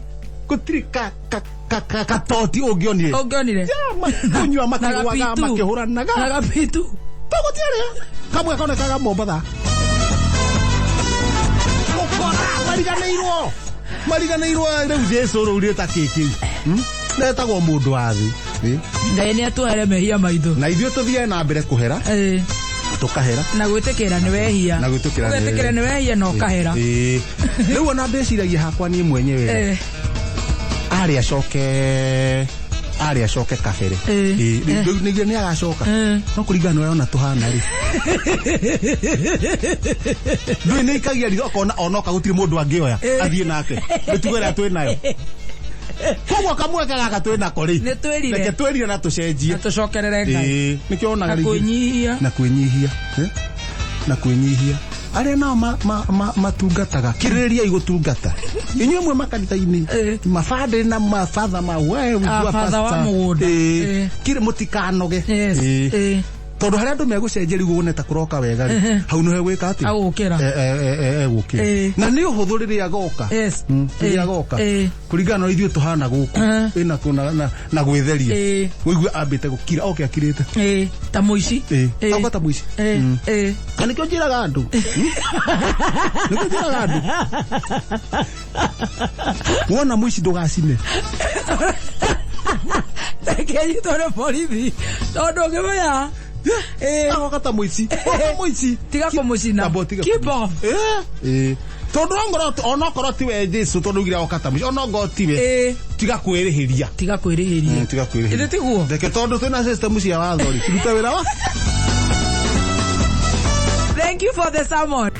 Gũtirĩ katoti ũngĩonire. Ũngĩonire. Kũnyua makĩrũaga Gapitu. makĩhũranaga. Na gapitu. Tũgũtiarĩa. Kamwe konekaga Mombatha. Ũkora mariganĩirwo. Mariganĩirwo rĩu Jesu rĩu rĩta kĩ kĩu. Netagwo mũndũ wa thĩ. Ngai nĩ atũhere mehia maitũ. Na ithuĩ tũthiage na mbere kũhera. Tũkahera. Na gwĩtĩkĩra nĩ wehia. Na gwĩtĩkĩra nĩ Ũgetĩkĩra nĩ wehia na ũkahera. Rĩu ona ndĩciragia hakwa niĩ mwenyewe. Arĩ acoke kabere. Rĩu nĩguo nĩ agacoka. No kũringana na ũrĩa ona tũhana rĩ. Ndũĩ nĩ ikagia ritho akona onoka gũtirĩ mũndũ angĩoya athiĩ nake. Mĩtugo ĩrĩa twĩ nayo. Koguo kamweke gaka twĩ nako rĩ. Nĩ twĩrire. Reke twĩrire na tũcenjie. Na tũcokerere Ngai. Nĩkĩo wonaga Na rĩngĩ. kwĩnyihia. Na kwĩnyihia. Na kwĩnyihia. Arĩa nao matungataga kirĩrĩriai gũtungata. Inyuĩ mwe makanitha-inĩ mabandĩ na mabatha ma we Batha wa mũgũnda. Kiri mũtikanoge. Tondũ harĩa andũ megũcenjeria wone ta kũroka wega rĩ, hau nĩho egwĩka atĩa? Agũkĩra. Egũkĩra. Na nĩ ũhũthũ rĩrĩa agoka. Rĩrĩa agoka. Kũringana na ithuĩ tũhana gũkũ. Ĩna na gwĩtheria. Ũigue ambĩte gũkira oke akirĩte. Ta mũici. Oka ta mũici. Na nĩkĩo njĩraga andũ. Nĩkĩo njĩraga andũ. Wona mũici ndũgacine. Reke nyitwo nĩ borithi. Tondũ ũngĩmenya. Agoka ta mũici. Oka mũici. Tiga kũmũcina. Keep off. Tondũ onokorwo tiwe Jesu tondũ ugire oka ta mũici. Onokorwo tiwe. Tiga kwĩrĩhĩria. Tiga kwĩrĩhĩria. Tiga kwĩrĩhĩria. Ĩthĩ tiguo. Reke tondũ twĩna system cia watho rĩ. Ruta wĩra wa. Thank you for the sermon.